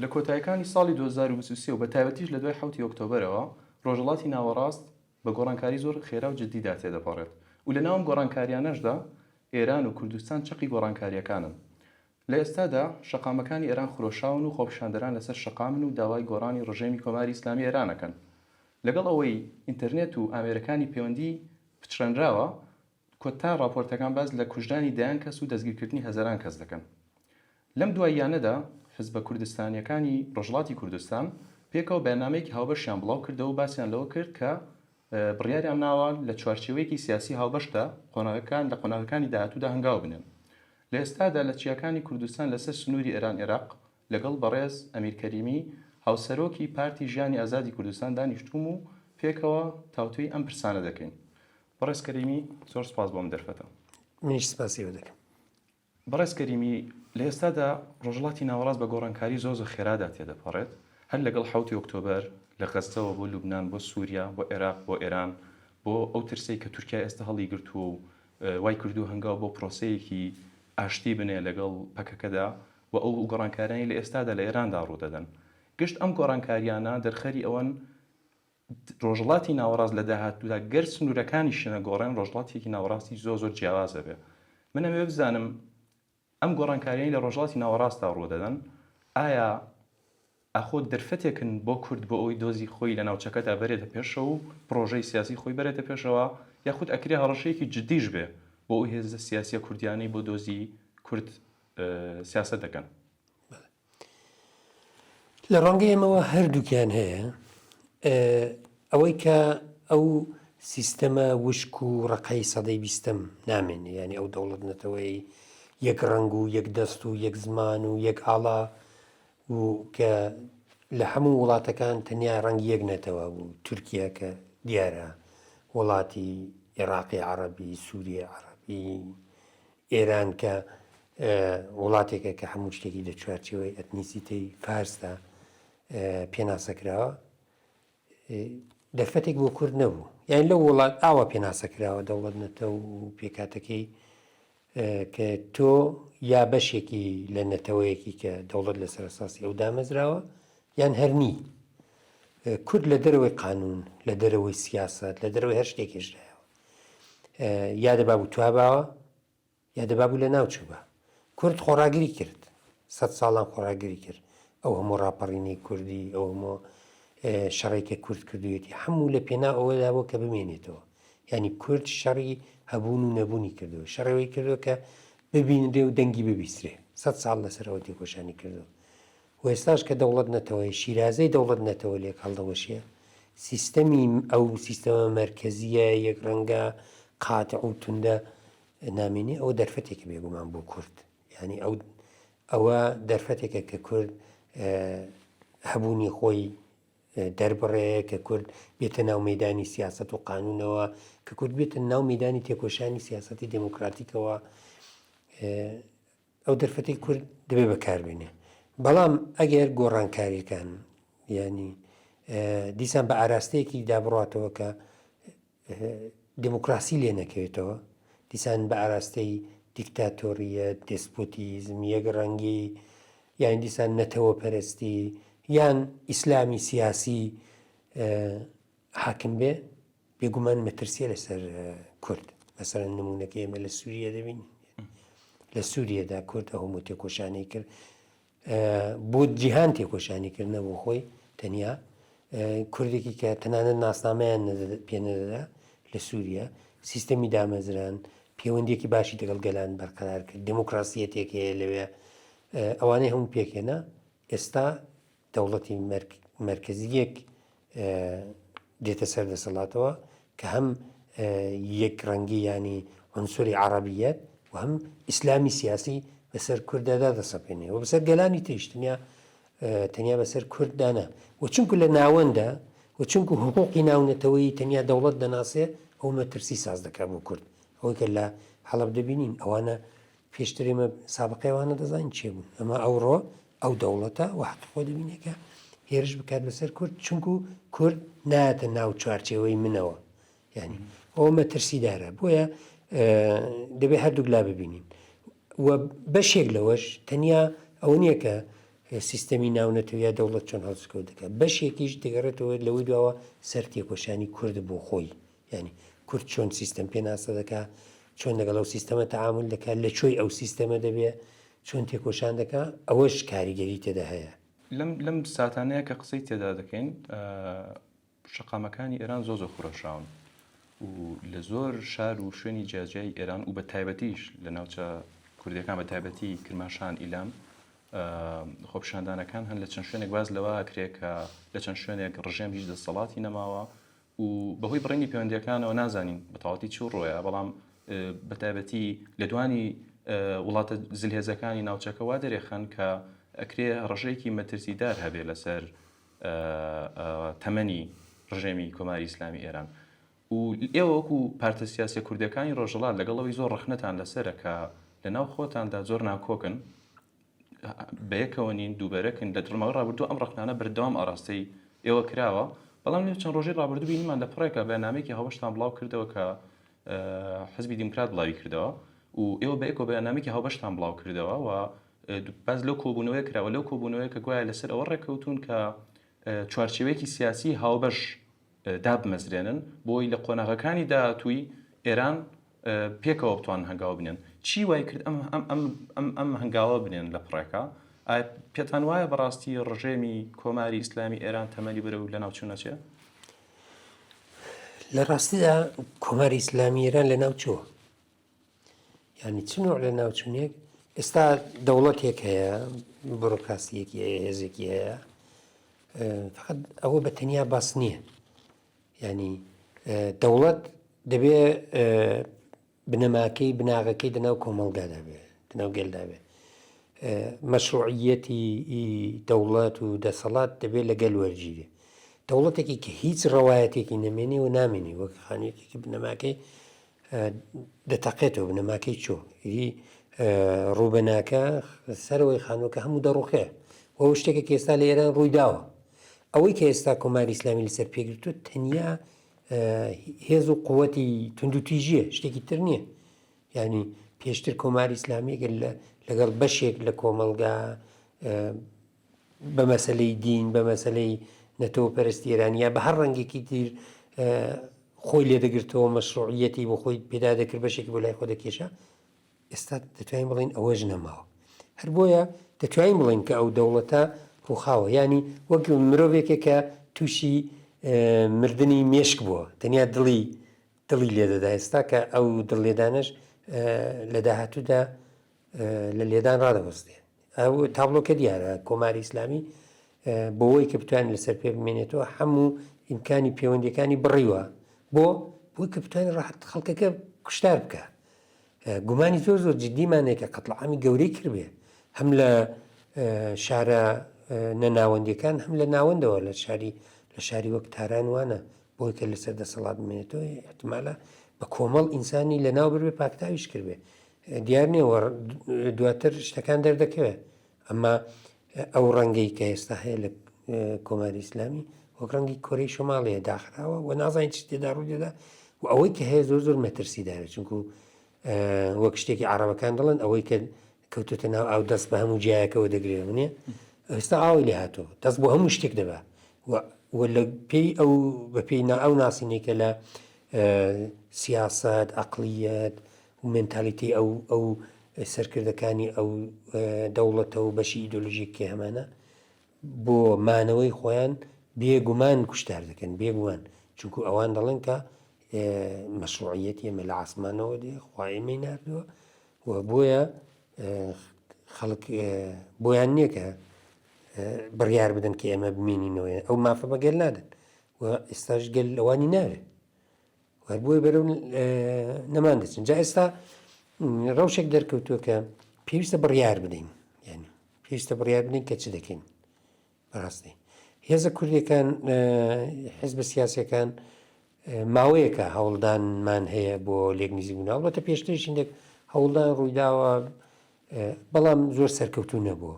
لە کۆتایەکانی ساڵی 2023 و بەتایبەتیش لە دوای حەوتی ئۆکتۆبەرەوە، ڕۆژهەڵاتی ناوەڕاست بە گۆڕانکاری زۆر خێرا و جددیدا تێدەپەڕێت و لە ناو ئەم گۆڕانکارییانەشدا ئێران و کوردستان چەقی گۆڕانکارییەکانن. لە ئێستادا شەقامەکانی ئێران خرۆشاون و خۆپیشاندەران لەسەر شەقامن و داوای گۆڕانی ڕژێمی کۆماری ئیسلامی ئێران ئەکەن. لەگەڵ ئەوەی ئینتەرنێت و ئامێرەکانی پەیوەندی پچڕێنراوە، کۆتا ڕاپۆرتەکان باس لە کوژرانی دەیان کەس و دەستگیرکردنی هەزاران کەس دەکەن. لەم دواییانەدا حزبە کوردستانییەکانی ڕۆژهەڵاتی کوردستان پێکەوە بەیاننامەیەکی هاوبەشیان بڵاو کردەوە و باسیان لەوە کرد کە بڕیاریان ناوە لە چوارچێوەیەکی سیاسی هاوبەشدا قۆناغەکان لە قۆناغەکانی داهاتوودا هەنگاو بنێن. لە ئێستادا لە چیاکانی کوردستان لەسەر سنووری ئێران-ئێراق لەگەڵ بەڕێز ئەمیر کەریمی هاوسەرۆکی پارتی ژیانی ئازادی کوردستان دانیشتووم و پێکەوە تاوتوێی ئەم پرسانە دەکەین. بەڕێز کەریمی زۆر سپاس بۆ ئەم دەرفەتە. منیش سپاسی ئێوە دەکەم. بەڕێز کەریمی، لە ئێستادا ڕۆژهەڵاتی ناوەڕاست بە گۆڕانکاری زۆر زۆر خێرادا تێدەپەڕێت، هەر لەگەڵ حەوتی ئۆکتۆبەر لە غەززەوە بۆ لوبنان، بۆ سووریا، بۆ عێراق، بۆ ئێران، بۆ ئەو ترسەی کە تورکیا ئێستا هەڵیگرتووە و وای کردووە هەنگاو بۆ پرۆسەیەکی ئاشتی بنێ لەگەڵ پەکەکەدا و ئەو گۆڕانکاریانەی لە ئێستادا لە ئێراندا ڕوودەدەن. گشت ئەم گۆڕانکارییانە دەرخەری ئەوەن ڕۆژهەڵاتی ناوەڕاست لە داهاتوودا گەر سنوورەکانیشی نەگۆڕێن ڕۆژهەڵاتێکی ناوەڕاستی زۆر زۆر جیاواز ئەبێ. من ئەمەوێ بزانم ئەم گۆڕانکاریانەی لە ڕۆژهەڵاتی ناوەڕاستدا ڕوودەدەن ئایا ئاخۆ دەرفەتێکن بۆ کورد بۆ ئەوەی دۆزی خۆی لە ناوچەکەدا بەرێتە پێشەوە و پڕۆژەی سیاسی خۆی بەرێتە پێشەوە یاخود ئەکرێ هەڕەشەیەکی جدیش بێ بۆ ئەو هێزە سیاسیە کوردیانەی بۆ دۆزی کورد سیاسەت دەکەن؟ لە ڕوانگەی ئێمەوە هەردووکیان هەیە. ئەوەی کە ئەو سیستەمە وشک و ڕەقەی سەدەی بیستەم نامێنێ، یانی ئەو دەوڵەت نەتەوەی یەک ڕەنگ و یەک دەست و یەک زمان و یەک ئاڵا و کە لە هەموو وڵاتەکان تەنیا ڕەنگی یەک نەتەوە بوو، تورکیا کە دیارە وڵاتی ئێڕاقی عەڕەبی، سووریە عەڕەبی، ئێران کە وڵاتێکە کە هەموو شتێکی لە چوارچێوەی ئەتنیسیتەی فارسدا پێناسە کراوە، دەرفەتێک بۆ کورد نەبوو. یانی لەو وڵات ئاوا پێناسە کراوە دەوڵەت نەتەو و پێکهاتەکەی کە تۆ یا بەشێکی لە نەتەوەیەکی کە دەوڵەت لەسەر ئەساسی ئەو دامەزراوە یان هەر نی. کورد لە دەرەوەی قانوون، لە دەرەوەی سیاسەت، لە دەرەوەی هەر شتێک هێژرایەوە. یا دەبا بوو تواباوە یا دەبا بوو لە ناو چووبا. کورد خۆڕاگری کرد، سەد ساڵان خۆڕاگری کرد. ئەو هەموو ڕاپەڕینەی کوردی، ئەو هەموو شەڕەی کە کورد کردوویەتی، هەموو لە پێناو ئەوەدا بووە کە بمێنێتەوە. یانی کورد شەڕی هەبوون و نەبوونی کردووە، شەڕی ئەوەی کردووە کە ببینرێ و دەنگی ببیسترێ. سەد ساڵ لەسەر ئەوە تێکۆشانی کردووە. و ئێستاش کە دەوڵەت نەتەوەی شیرازەی دەوڵەت نەتەوە لێک هەڵدەوەشێ، سیستەمی ئەو سیستەمە مەرکەزییە یەک ڕەنگە قاتع و توندە نامێنێ، ئەوە دەرفەتێکە بێگومان بۆ کورد. یانی ئەو ئەوە دەرفەتێکە کە کورد هەبوونی خۆی دەربڕێ، کە کورد بێتە ناو مەیدانی سیاسەت و قانوونەوە، کە کورد بێتە ناو مەیدانی تێکۆشانی سیاسەتی دێموکراتیکەوە. ئەو دەرفەتەی کورد دەبێ بەکاربێنێ بەڵام ئەگەر گۆڕانکاریەکان ینی دیسان بە ئاراستەیەکی دابڕاتەوە کە دموکراسی لێ نەکەوێتەوە دیسان بە ئاراستەی دیکتاتۆریەت دێسپۆتیزم یەک ڕەنگی یان دیسان نەتەوە پەرستی یان ئیسلامی سیاسی حاکم بێ بێگومان مەترسیە لەسەر کورد مەسەلەن نمونەکەی ئێمە لە سووریە دەبینین لە سووریەدا کورد ئەو هەموو تێکۆشانی کرد بۆ جیهان تێکۆشانی کرد نەبوو خۆی تەنیا کوردێکی کە تەنانەت ناسنامەیان پێ نەدەدا لە سووریە سیستەمی دامەزران پەیوەندێکی باشی دەگەڵ گەلان بەرقەرار کرد دموکراسیەتێک هەیە لەوێ ئەوانەی هەموو پێکهێنا ئێستا دەوڵەتی مەرکەزییەک دێتە سەر دەسەڵاتەوە کە هەم یەک ڕەنگی یانی عنسوری عەڕەبیەت و هەم ئیسلامی سیاسی بەسەر کورددا دادەسەپێنێ و بەسەر گەلانی تریش تەنیا تەنیا بەسەر کورددا نا و چونکو لە ناوەندە و چونکو حقوقی ناونەتەوەیی تەنیا دەوڵەت دەناسێ ئەو مەترسی ساز دەکات بۆ کورد ئەوەی کە لە حەڵەب دەبینین ئەوانە پێشتر ئێمە سابقەی ئەوانە دەزانین کێ بوون ئەمە ئەوڕۆ ئەو دەوڵەتە وە حەقی خۆی دەبینێ کە هێرش بکات بەسەر کورد چونکو کورد نایەتە ناو چوارچێوەی منەوە یعنی ئەوە مەترسیدارە بۆیە دەبێ هەردووک لا ببینین و بەشێک لەوەش تەنیا ئەوە نییە کە. سیستەمی ناونەتەوە یا دەوڵەت چۆن هەڵسوکەوت دەکات. بەشێکیش دەگەڕێتەوە لەوەی دواوە سەر تێکۆشانی کورد بۆ خۆی. یانی کورد چۆن سیستەم پێناسە دەکا، چۆن لەگەڵ ئەو سیستەمە تەعامول دەکا، لە کوێی ئەو سیستەمە دەبێ، چۆن تێکۆشان دەکا، ئەوەش کاریگەری تێدا هەیە. لەم لەم ساتانەیە کە قسەی تێدا دەکەین شەقامەکانی ئێران زۆر زۆر خرۆشاون و لە زۆر شار و شوێنی جیاجیای ئێران و بە تایبەتیش لە ناوچە کوردیەکان بە تایبەتی کرماشان ئیلام خۆپیشاندانەکان هەن لە چەند شوێنێک باس لەوە ئەکرێ کە لە چەند شوێنێک ڕژێم هیچ دەسەڵاتی نەماوە و بەهۆی بڕینی پەیوەندیەکانەوە نازانین بەتەواوەتی چی ڕۆیە بەڵام بەتایبەتی لێدوانی وڵاتە زلهێزەکانی ناوچەکە وا دەرێخەن کە ئەکرێ ڕژێکی مەترسیدار هەبێ لەسەر تەمەنی ڕژێمی کۆماری ئیسلامی ئێران و ئێوە وەکو پارتە سیاسیە کوردەکانی ڕۆژهەڵات لەگەڵ ئەوەی زۆر ڕەخنەتان لەسەرە کە لەناو خۆتاندا زۆر ناکۆکن بەیەکەوە نین دووبەرەکن لە ماوەی ڕابردوو ئەم ڕەخنانە بەردەوام ئاراستەی ئێوە کراوە بەڵام لەو چەند ڕۆژەی ڕابردوو بینیمان لە پڕێکە بەیاننامەیەکی هاوبەشتان بڵاو کردەوە کە حزبی دیموکرات بڵاوی کردەوە و ئێوە بەیەکەوە بەیاننامەیەکی هاوبەشتان بڵاو کردەوە و باس لەو کۆبوونەوەیە کراوە لەو کۆبوونەوەیە کە گوایە لەسەر ئەوە ڕێککەوتوون کە چوارچێوەیەکی سیاسی هاوبەش دابمەزرێنن بۆی لە قۆناغەکانی داهاتووی ئێران پێکەوە بتوانن هەنگاو بنێن. چی وای کرد ئەم ئەم ئەم ئەم ئەم هەنگاوە بنێن لە پڕێکا؟ ئایا پێتان وایە بەڕاستی ڕژێمی کۆماری ئیسلامی ئێران تەمەنی بەرەو لەناوچوون ئەچێ؟ لە ڕاستیدا کۆماری ئیسلامی ئێران لەناو چووە. یعنی چ نوع لە ناوچونێک ئێستا دەوڵەتێک هەیە بڕۆکراسیەکی هەیە هێزێکی هەیە فقط ئەوە بە تەنیا باس نییە ینی دەوڵەت دەبێ بنەماکەی بناغەکەی دەناو کۆمەڵگادا بێ دەناو گەلدا بێ مەشروعیەتی دەوڵەت و دەسەڵات دەبێت لە گەل وەرگیرێ دەوڵەتێکی کە هیچ ڕەوایەتێکی نەمێنێ و نامێنێ وەک خانوویەکی بنەماکەی دەتەقێتەوە بنەماکەی چۆ هی ڕووبەناکە سەرەوەی خانووەکە هەموو دەڕوخێ و ئەو شتێکە کە ئێستا لە ئێران ڕووی داوە ئەوەی کە ئێستا کۆماری ئیسلامی لەسەر پێگرتووە تەنیا هێز و قوتی توندوتیژیە شتێکی تر نییە یعنی پێشتر کۆماری ئیسلامی گەر لەگەڵ بەشێک لە کۆمەڵگا بە مەسەلەی دین، بە مەسەلەی نەتەوە پەرستی ئێرانی یا بە هەر ڕەنگێکی تر خۆی لێ دەگرتەوە مەشروعیەتی بۆ خۆی پێدا دەکرد بەشێکی بۆ لای خۆ دەکێشا ئێستا دەتوانین بڵێین ئەوەش نەماوە هەر بۆیە دەتوانین بڵێین کە ئەو دەوڵەتە ڕووخاوە ینی وەک مرۆڤێکێک کە تووشی مردنی مێشک بووە تەنیا دڵی دڵی لێدەدا ئێستا کە ئەو دڵ لێدانەش لە داهاتوودا لە لێدان ڕادەوەستێ. ئەو تابڵۆکە دیارە کۆماری ئیسلامی بۆوەی کە بتوانێت لەسەر پێ بمێنێتەوە هەموو ئیمکانی پەیوەندیەکانی بڕیوە بۆ بۆی کە بتوانێت ڕاحەت خەڵکەکە کوشتار بکە گومانی زۆر زۆر جدیمانەیە کە قەتڵعامی گەورەی کردبێ هەم لە شارە نەناوەندیەکان هەم لە ناوەندەوە لە شاری لە شاری وەک تاران وانە بۆی کە لەسەر دەسەڵات بمێنێتەوە احتمالە بە کۆمەڵ ئینسانی لە ناو بربێ پاکتاویش کردبێ دیار نییە وە دواتر شتەکان دەردەکەوێت ئەمما ئەو ڕەنگەی کە ئێستا هەیە لە کۆماری ئیسلامی وەک ڕەنگی کۆرەی شۆماڵەیە داخراوە و نازانین چ تێدا ڕوو دەدا و ئەوەی کە هەیە زۆر زۆر مەترسیدارە چونکو وەک شتێکی عربەکان دەڵێن ئەوەی کە کەوتوتە ناو ئاو دەست بە هەموو جیایەکەوە دەگرێ نیە ئێستا ئاوی لێ هاتووە دەست بۆ هەموو شتێک دەبا و لە پێی ئەو بە پێی نا ئەو ناسینەی کە لە سیاسەت عەقڵیەت و مێنتالیتی ئەو ئەو سەرکردەکانی ئەو دەوڵەتە و بەشی ئیدۆلۆژیک کە هەمانە بۆ مانەوەی خۆیان بێگومان کوشتار دەکەن بێگومان چونکو ئەوان دەڵێن کە مەشروعیەتی ئێمە لە عاسمانەوە دێ خوا ئێمەی ناردووە و بۆیە خەڵک بۆیان نییە کە بڕیار بدەن کە ئێمە بمێنینەوە ئەو مافە بە گەل نادەن و ئێستاش گەل ئەوانی ناوێت هەر بۆیە بەرەو نەمان دەچن جا ئێستا ڕەوشێک دەرکەوتووە کە پێویستە بڕیار بدەین یعنی پێویستە بڕیار بدەین کە چ دەکەین بەڕاستی هێزە کوردەکان حزب سیاسەکان ماوەیەکە هەوڵدانمان هەیە بۆ لێک نزیک بوون هەڵبەتە پێشتریش هندێک هەوڵدان ڕوویداوە بەڵام زۆر سەرکەوتوو نەبووە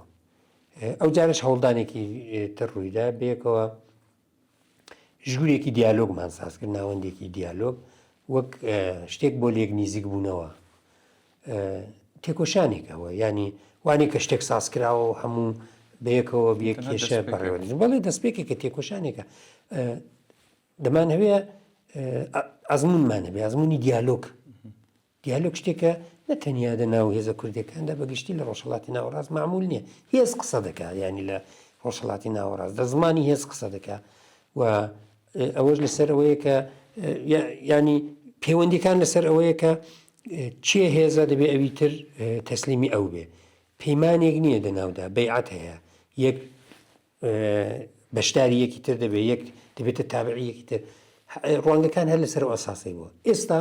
ئەو جارش هەوڵدانێکی تر ڕوویدا بەیەکەوە ژوورێکی دیالۆگمان ساز کرد، ناوەندێکی دیالۆگ وەک شتێک بۆ لێک نیزیک بوونەوە تێکۆشانێک ئەوە ینی وانی کە شتێک ساز کراوە و هەموو بەیەکەوە یەک کێشە بەڕێوە بەڵێ دەستپێکێکە تێکۆشانێکە دەمانهەوێ ئەزمونمان هەبێ ئەزمونی دیالۆگ دیالۆگ شتێکە نە تەنیا دە ناو هێزە کوردیەکاندا بە گشتی لە ڕۆژهەڵاتی ناوەڕاست مەعمول نییە. هێز قسە دەکا یانی لە ڕۆژهەڵاتی ناوەڕاست دە زمانی هێز قسە دەکا و ئەوەش لەسەر ئەوەیە کە ینی پەیوەندیەکان لەسەر ئەوەیە کە چێ هێزە دەبێ ئەوی تر تەسلیمی ئەو بێ پەیمانێک نییە دە ناودا بەیعەت هەیە یەک بەشداری یەکی تر دەبێت یەک دەبێتە تابعی یەکی تر ڕوانگەکان هەر لەسەر ئەو ئەساسەی بووە ئێستا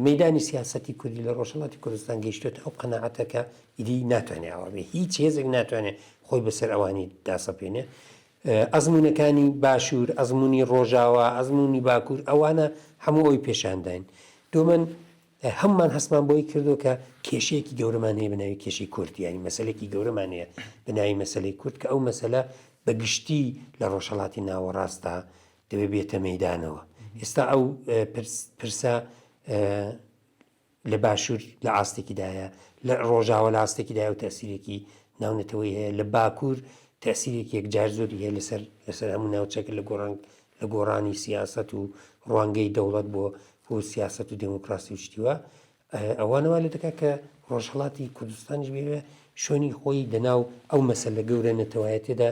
مەدانی سیاستی کوردی لە ڕۆژهەڵاتی کوردستان گەیشتێتە ئەو قەناعەتە کە ئیدی ناتوانێت ئاوا بێ هیچ هێزێک ناتوانێت خۆی بەسەر ئەوانی داسەپێنێ ئەزمونەکانی باشوور ئەزمموی ڕۆژاوا ئەزمموی باکوور ئەوانە هەموو ئەوی پێشانداین دومن هەموومان هەستمان بۆی کردووە کە کێشەیەکی گەورەمان هەیە بە ناوی کێشەی کورد، یانی مەسەلەیەکی گەورەمان هەیە بە ناوی مەسەلەی کورد کە ئەو مەسەلە بە گشتی لە ڕۆژهەڵاتی ناوەڕاستدا دەبێ بێتە مەیدانەوە. ئێستا ئەو پرسە لە باشوور لە ئاستێکیدایە، لە ڕۆژاوا لە ئاستێکیدایە و تەئسیرێکی ناونەتەوەی هەیە، لە باکوور تەئسیرێکی یەکجار زۆری هەیە لەسەر لەسەر هەموو ناوچەکە لە گۆڕان لە گۆڕانی سیاسەت و ڕوانگەی دەوڵەت بۆ بۆ سیاسەت و دێموکراسی و شتی وا، ئەوانە وا لێ دەکات کە ڕۆژهەڵاتی کوردستانیش بێوێ شوێنی خۆی دەناو ئەو مەسەلە گەورە نەتەوایەتێدا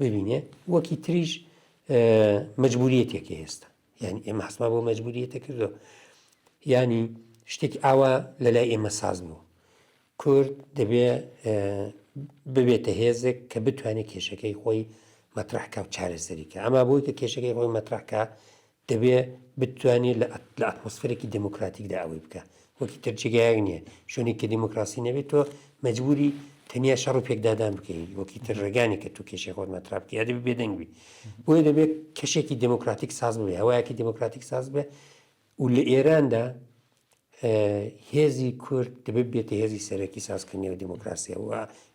ببینێ، وەکی تریش مەجبوریەتێکە ئێستا یانی ئێمە هەستمان بۆ مەجبوریەتە کردو یانی شتێکی ئاوا لە لای ئێمە ساز بوو کورد دەبێ ببێتە هێزێک کە بتوانێت کێشەکەی خۆی مەترح کا و چارەسەری کە ئەما بۆی کە کێشەکەی خۆی مەترح کا دەبێ بتوانێت لە ئەتمۆسفەرێکی دێموکراتیکدا ئەوەی بکا. وەکی تر جێگایەک نییە. شوێنێک کە دێموکراسی نەبێت تۆ مەجبوری تەنیا شەڕ و پێکدادان بکەی. وەکی تر ڕێگا نییە کە تۆ کێشەی خۆت مەترح بکەی. یا دەبێ بێدەنگ بی. بۆیە دەبێت کەشێکی دێموکراتیک ساز ببێ، هەوایەکی دێموکراتیک ساز ببێ و لە ئێراندا هێزی کورد دەبێت بێتە هێزی سەرەکی سازکردنی ئەو دیموکراسیە و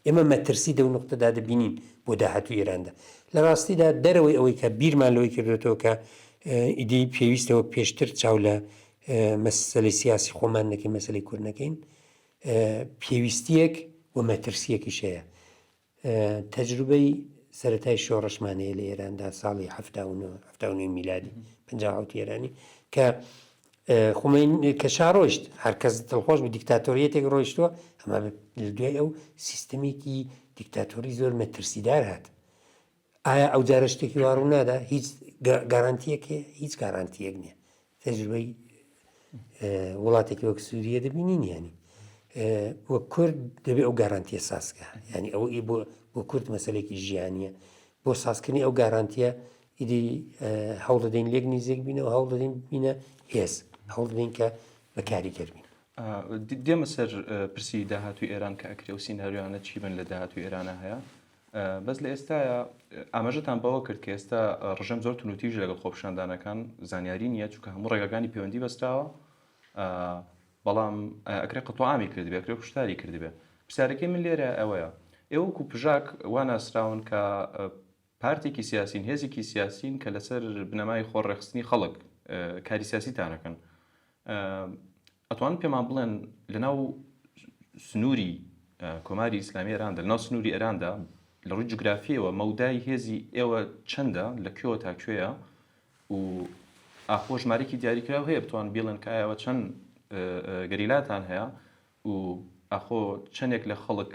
ئێمە مەترسی دەو نقطەدا دەبینین بۆ داهاتوی ئێراندا لە ڕاستیدا دەرەوەی ئەوەی کە بیرمان لەوەی کردوێتەوە کە ئیدی پێویستە وەک پێشتر چاو لە مەسەلەی سیاسی خۆمان نەکەین مەسەلەی کورد نەکەین پێویستیەک و مەترسیەکیش هەیە تەجروبەی سەرەتای شۆڕشمان هەیە لە ئێراندا ساڵی 79 79 میلادی 57 ئێرانی کە خومەین کە شا ڕۆیشت هەرکەس دڵخۆش بوو دیکتاتۆریەتێک ڕۆیشتووە ئەمە لە دوای ئەو سیستەمێکی دیکتاتۆری زۆر مەترسیدار هات ئایا ئەو جارە شتێکی وا ڕوو نادا هیچ گارانتیەک هەیە هیچ گارانتیەک نییە تەجروبەی وڵاتێکی وەک سووریە دەبینین ینی وەک کورد دەبێ ئەو گارانتیە سازکە ینی ئەو ئی بۆ بۆ کورد مەسلێکی ژیانیە بۆ سازکردنی ئەو گارانتیە ئیدی هەوڵ دەدەین لێک نیزێک بینەوە هەوڵ دەدەین بینە هێز هەوڵ دەدەین کە بەکاریگەر بین. دێمە سەر پرسی داهاتوی ئێران کە ئەکرێ و سیناریۆیانە چی بن لە داهاتوی ئێرانە هەیە بەس لە ئێستایا ئاماژەتان بەوە کرد کە ئێستا ڕژێم زۆر توندوتیژە لەگەڵ خۆپیشاندانەکان زانیاری نییە چونکە هەموو ڕێگاکانی پەیوەندی بەستراوە بەڵام ئەکرێ قەتڵوعامی کردبێ ئەکرێ کوشتاری کردبێ پرسیارەکەی من لێرە ئەوەیە ئێوە وەکو پژاک وا ناسراون کە پارتێکی سیاسین هێزێکی سیاسین کە لەسەر بنەمای خۆ ڕێکخستنی خەڵک کاری سیاسیتانەکەن ئەتوانن پێمان بڵێن لەناو سنووری کۆماری ئیسلامی ئێراندا لەناو سنووری ئێراندا لە ڕووی جوگرافیەوە مەودای هێزی ئێوە چەندە لە کوێوە تا کوێیە و ئاخۆ ژمارێکی دیاریکراو هەیە بتوان بیڵێن کە ئایا چەند گەریلاتان هەیە و ئاخۆ چەندێک لە خەڵک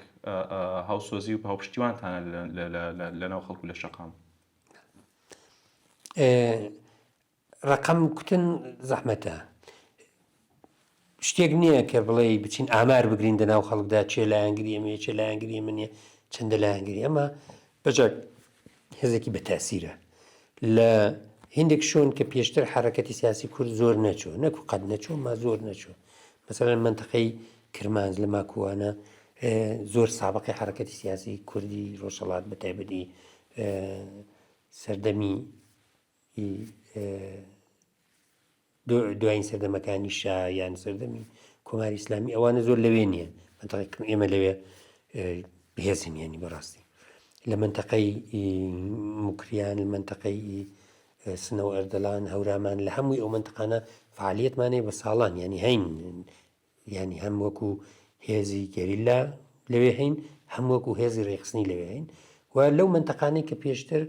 هاوسۆزی و هاوپشتیوانتانە لەناو خەڵک و لە شەقام؟ ڕەقەم کوتن زەحمەتە. شتێک نییە کە بڵێی بچین ئامار بگرین دەناو خەڵکدا کێ لایەنگری ئەمەیە کێ لایەنگری ئەمە نییە چەندە لایەنگری ئەمە بەجاک هێزێکی بەتاسیرە لە هندێک شوێن کە پێشتر حرەکەتی سیاسی کورد زۆر نەچوو نەکو قەت نەچوو ما زۆر نەچوو مەسەلەن منتەقەی کرمانج لە ماکوانە زۆر سابقی حرەکەتی سیاسی کوردی ڕۆژهەڵات بە تایبەتی سەردەمی دوایین سەردەمەکانی شا یان سەردەمی کۆماری ئیسلامی ئەوانە زۆر لەوێ نییە منتەقەی ئێمە لەوێ بهێزن ینی بەڕاستی لە منتەقەی مکریان لە منتەقەی سنە و ئەردەلان هەورامان لە هەمووی ئەو منتەقانە فعالیتمانەیە بە ساڵان ینی هەین یانی هەم وەکو هێزی گەریلا لەوێ هەین هەم وەکو هێزی ڕێکخستنی لەوێ هەین. و لەو مەنتەقانەی کە پێشتر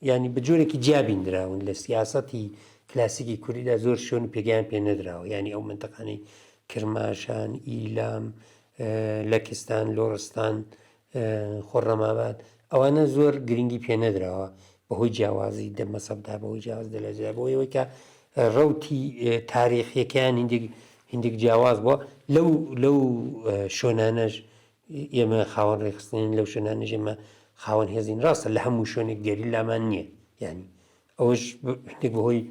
یانی بە جۆرێکی جیا بیندراون لە سیاسەتی کلاسیکی کوردیدا زۆر شوێن و پێگەیان پێ نەدراوە یانی ئەو مەنتەقانەی کرماشان، ئیلام، لەکستان، لۆڕستان، خۆڕەماباد ئەوانە زۆر گرنگی پێ نەدراوە بەهۆی جیاوازی دە مەسەبدا بەهۆی جیاواز دەلەجدا بۆ ئەوەی کە ڕەوتی تاریخیەکەیان هیندێک هیندێک جیاواز بووە لەو لەو شوێنانەش ئێمە خاوەن ڕێکخستنین لەو شوێنانەش ئێمە خاوەن هێزین ڕاستە لە هەموو شوێنێک گەریلامان نییە یعنی ئەوەش هیندێک بەهۆی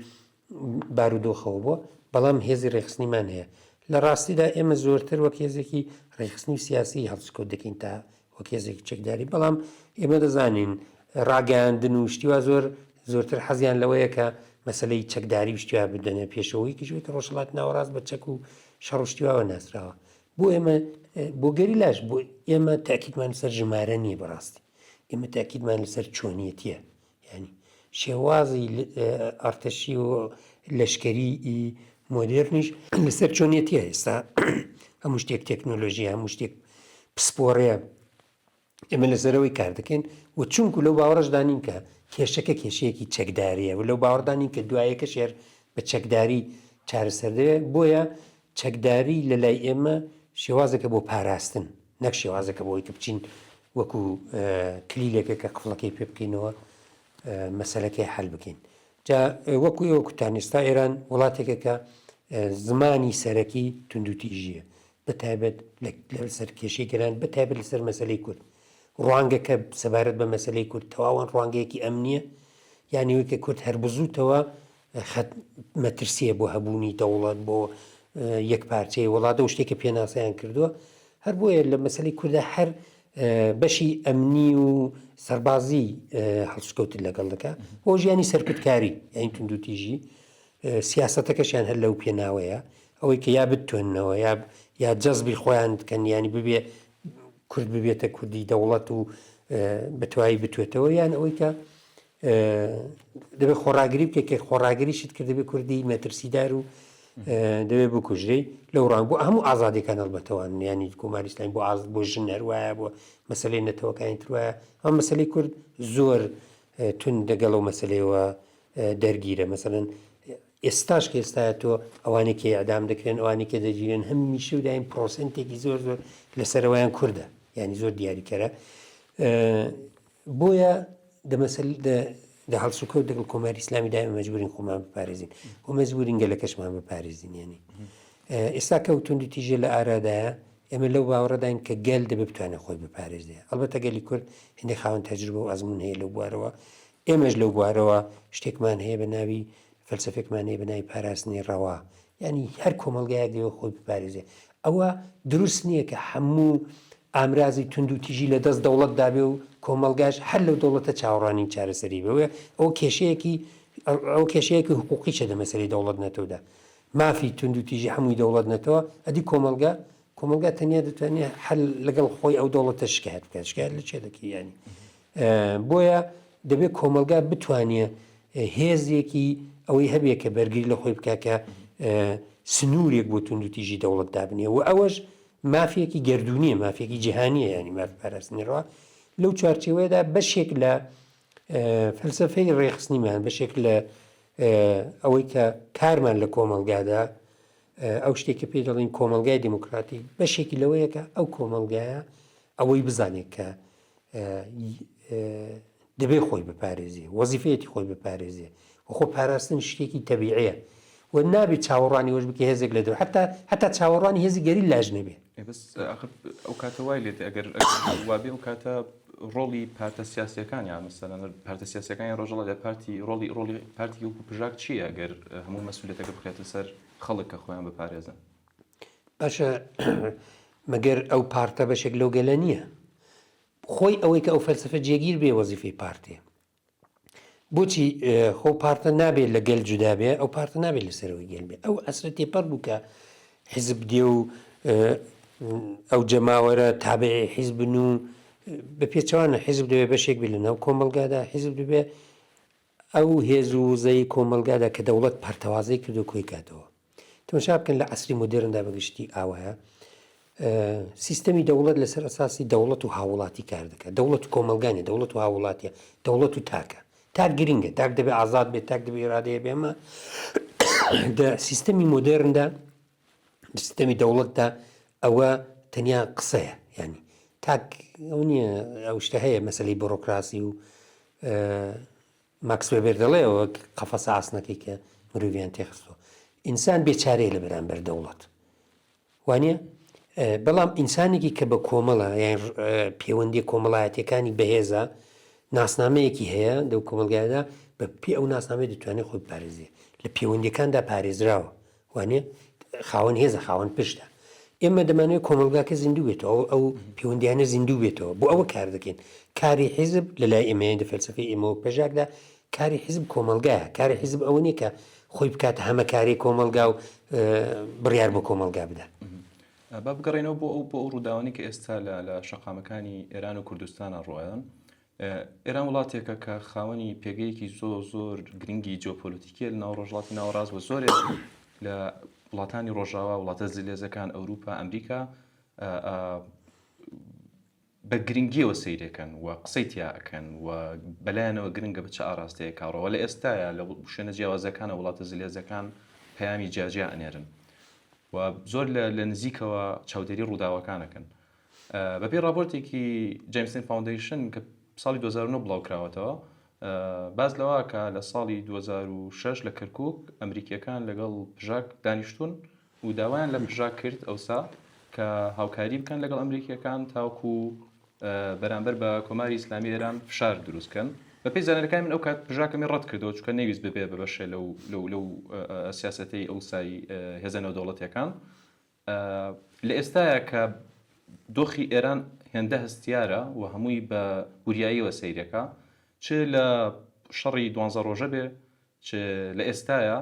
بارودۆخەوە بووە، بەڵام هێزی ڕێکخستنیمان هەیە. لە ڕاستیدا ئێمە زۆرتر وەک هێزێکی ڕێکخستنی و سیاسی هەڵسوکەوت دەکەین تا وەک هێزێکی چەکداری، بەڵام ئێمە دەزانین ڕاگەیاندن و شتی وا زۆر زۆرتر حەزیان لەوەیە کە مەسەلەی چەکداری و شتی وا بدەنە پێشەوە، یەکیش ئەوەی کە ڕۆژهەڵاتی ناوەڕاست بە چەک و شەڕ و شتی واوە ناسراوە. بۆ ئێمە بۆ گەریلاش بۆ ئێمە تەئکیدمان لەسەر ژمارە نییە بەڕاستی، ئێمە تەئکیدمان لەسەر چۆنیەتییە. یانی شێوازی ئەرتەشی و لەشکەری مۆدێرنیش لەسەر چۆنیەتیە ئێستا هەموو شتێک تەکنۆلۆژی هەموو شتێک پسپۆڕەیە ئێمە لەسەرەوەی کار دەکەین و چونکو لەو باوەڕشدا نین کە کێشەکە کێشەیەکی چەکداریە و لەو باوەڕدا نین کە دوایەکە شێر بە چەکداری چارەسەر دەوێت بۆیە چەکداری لە لای ئێمە شێوازێکە بۆ پاراستن نەک شێوازێکە بۆ ئەوەی کە بچین وەکو کلیلێکە کە قفڵەکەی پێ بکەینەوە مەسەلەکەی حەل بکەین جا وەکو ئێوە کوتان ئێستا ئێران وڵاتێکە کە زمانی سەرەکی توندوتیژیە بە تایبەت لەسەر کێشەی گەلان بە تایبەت لەسەر مەسەلەی کورد ڕوانگەکە سەبارەت بە مەسەلەی کورد تەواوەن ڕوانگەیەکی ئەمنیە یانی وەکە کورد هەر بزوتەوە خەت مەترسیە بۆ هەبوونی دەوڵەت بۆ یەکپارچەی وڵات ئەو شتێکە پێناسەیان کردووە هەر بۆیە لە مەسەلەی کوردە هەر بەشی ئەمنی و سەربازی هەڵسکەوتت لەگەڵ دەکا بۆ ژیانی سەرکوتکاری یانی توندوتیژی سیاسەتەکەشیان هەر لەو پێناوەیە ئەوەی کە یا بتوێننەوە یا یا جەزبی خۆیان بکەن ینی ببێ کورد ببێتە کوردی دەوڵەت و بەتوایی بتوێتەوە یان ئەوەی کە دەبێت خۆڕاگری بکە کە خۆڕاگریشت کرد دەبێت کوردی مەترسیدار و دەبێت بکوژرێی لەو ڕان بۆ هەموو ئازادیەکان هەڵبەتەوان ینی کۆماری ئیسلامی بۆ ئاز بۆ ژن هەروایە بۆ مەسلەی نەتەوەکانی تروایە ئەم مەسلەی کورد زۆر تون دەگەڵ و مەسلەیەوە دەرگیرە مەسەن ئێستاش کە ئێستاە تۆ ئەوانەی کە ئەدام دەکرێن ئەوانەی کە دەگیرێن هەمیشە و دایم پرۆسنتێکی زۆر زۆر لەسەرەوەیان کوردە ینی زۆر دیاریکەرە بۆیە دە مەسەل دە دە هەڵسوکەوت دەگەڵ کۆماری ئیسلامی دایمە مەجبورین خۆمان بپارێزین و مەجبورین گەلەکەشمان بپارێزین یانی ئێستا کە توندوتیژیە لە ئارادایە ئێمە لەو باوەڕەداین کە گەل دەبێ بتوانێت خۆی بپارێزێ ئەڵبەتە گەلی کورد هەندێک خاوەن تەجروبە و ئەزموون هەیە لەو بوارەوە ئێمەش لەو بوارەوە شتێکمان هەیە بە ناوی فەلسەفێکمان هەیە بە ناوی پاراستنی ڕەوا یانی هەر کۆمەڵگایەک دەیەوێت خۆی بپارێزێ ئەوە دروست نییە کە هەموو ئامرازی توندوتیژی لە دەست دەوڵەتدا بێ و کۆمەڵگاش هەر لەو دەوڵەتە چاوەڕوانی چارەسەری بێ ئەوە کێشەیەکی ئەو کێشەیەکی حقوقیشە دە مەسەلەی دەوڵەت نەتەودا مافی توندوتیژی هەمووی دەوڵەت نەتەوە ئەدی کۆمەڵگا کۆمەڵگا تەنیا دەتوانێت هەر لەگەڵ خۆی ئەو دەوڵەتە شکایەت بکات شکایەت لە چێ دەکەی یانی بۆیە دەبێت کۆمەڵگا بتوانێ هێزێکی ئەوەی هەبێ کە بەرگری لە خۆی بکە کە سنوورێک بۆ توندوتیژی دەوڵەت دابنێ و ئەوەش مافێکی گەردوونیە مافێکی جیهانیە ینی مافی پاراستنی ڕەوا لەو چوارچێوەیەدا بەشێک لە فەلسەفەی ڕێخستنیمان بەشێک لە ئەوەی کە کارمان لە کۆمەڵگادا ئەو شتێک کە پێی دەڵێن کۆمەڵگای دیموکراتی بەشێکی لەوەیە کە ئەو کۆمەڵگایە ئەوەی بزانێت کە دەبێ خۆی بپارێزێ وەزیفەیەتی خۆی بپارێزێ و خۆ پاراستن شتێکی تەبیعیە و نابێت چاوەڕوانی وەش بکە هێزێک لە دەر حتا حتا چاوەڕوانی هێزی گەریلاش نەبێ. بەس ئاخر ئەو کاتە وای لێ دێ ئەگەر وابێ ئەو کاتە ڕۆڵی پارتە سیاسیەکان یا مەسەلەن پارتە سیاسیەکانی ڕۆژهەڵات یا پارتی ڕۆڵی ڕۆڵی پارتی وەکو پژاک چییە ئەگەر هەموو مەسئولیەتەکە بخرێتە سەر خەڵک کە خۆیان بپارێزن؟ باشە مەگەر ئەو پارتە بەشێک لەو گەلە نییە؟ خۆی ئەوەی کە ئەو فەلسەفە جێگیر بێ وەزیفەی پارتێ بۆچی خۆ پارتە نابێت لە گەل جودا بێ ئەو پارتە نابێت لەسەرەوەی گەل بێ ئەو عەسرە تێپەڕ بوو کە حیزب دێ و ئەو جەماوەرە تابعی حیزبن و بە پێچەوانە حیزب دەبێ بەشێک بێ لە ناو کۆمەڵگادا حیزب دەبێ ئەو هێز و وزەی کۆمەڵگادا کە دەوڵەت پەرتەوازەی کردو کۆی کاتەوە. تەماشا بکەن لە عەسری مۆدێرندا بە گشتی ئاوایە. سیستەمی دەوڵەت لەسەر ئەساسی دەوڵەت و هاووڵاتی کار دەکات، دەوڵەت و کۆمەڵگا نیە، دەوڵەت و هاووڵاتیە، دەوڵەت و تاکە. تاک گرنگە، تاک دەبێ ئازاد بێت، تاک دەبێ ئیرادەی هەبێ، ئەمە دە سیستەمی مۆدێرندا، سیستەمی دەوڵەتدا ئەوە تەنیا قسەیە، یانی تاک ئەو نییە، ئەو شتە هەیە مەسەلەی بۆرۆکراسی و ماکس وێبێر دەڵێ وەک قەفەسە ئاسنەکەی کە مرۆڤیان تێخستووە ئینسان بێچارەیە لە بەرامبەر دەوڵەت وانە بەڵام ئینسانێکی کە بە کۆمەڵە یان پەیوەندی کۆمەڵایەتەکانی بەهێزە ناسنامەیەکی هەیە لەو کۆمەلگایدا بە پێ ئەو ناسنامەی دەتوانێت خۆی پارێزێ لە پەیوەندیەکاندا پارێزراوە وانیە؟ خاوەن هێزە، خاوەن پشتە. ئێمە دەمانەوێت کۆمەڵگاکە زیندوو بێتەوە، ئەو ئەو پەیوەندیانە زیندوو بێتەوە. بۆ ئەوە کار دەکەین. کاری حیزب لە لای ئێمە یانی لە فەلسەفەی ئێمە وەک پەژاکدا کاری حیزب کۆمەڵگایە. کاری حیزب ئەوە نییە کە خۆی بکاتە هەمەکاری کۆمەڵگا و بڕیار بۆ کۆمەڵگا بدا. با بگەڕێینەوە بۆ ئەو بۆ ئەو ڕووداوانەی کە ئێستا لە لە شەقامەکانی ئێران و کوردستانا ڕووئەدەن. ئێران وڵاتێکە کە خاوەنی پێگەیەکی زۆر زۆر گرنگی جیۆپۆلەتیکیە لە ناو ڕۆژهەڵاتی ناوەڕاست و زۆرێک لە وڵاتانی ڕۆژاوا وڵاتە زلێزەکان ئەوروپا ئەمریکا بە گرنگیەوە سەیرەکەن و قسەی تیا ئەکەن و بەلایەنەوە گرنگە بە چ ئاراستەیە کاڕەوە لە ئێستاە لە شوێنە جیاوازەکانە وڵاتە زلێزەکان پەیامی جیاجیا ئەنێرن و زۆر لە نزیکەوە چاودێری ڕووداوەکانەکەن بەپێی ڕاپۆرتێکی Jamestown Foundation کە ساڵی 2009 بڵاو کراوەتەوە باس لەوە کە لە ساڵی 2006 لە کەرکک ئەمریکیەکان لەگەڵ پژاک دانیشتون و داوایان لە پژاک کرد ئەوسا کە هاوکاری بکەن لەگەڵ ئەمریکیەکان تاوکو بەرامبەر بە کۆماری ئیسلامی ئێران فشار دروستکەن بەپێی زانەرەکانی من ئەو کات پژاکەمی ڕەت کردەوە چونکە نەویست ببێ بە بەشێ لەو لەو لەو سیاسەتەی ئەوسای هێزە نێودەوڵەتیەکان لە ئێستایا کە دۆخی ئێران هێندە هەستیارە و هەمووی بە وریاییەوە سەیرەکا، چ لە شەڕی دوانزە ڕۆژە بێ، چ لە ئێستایا،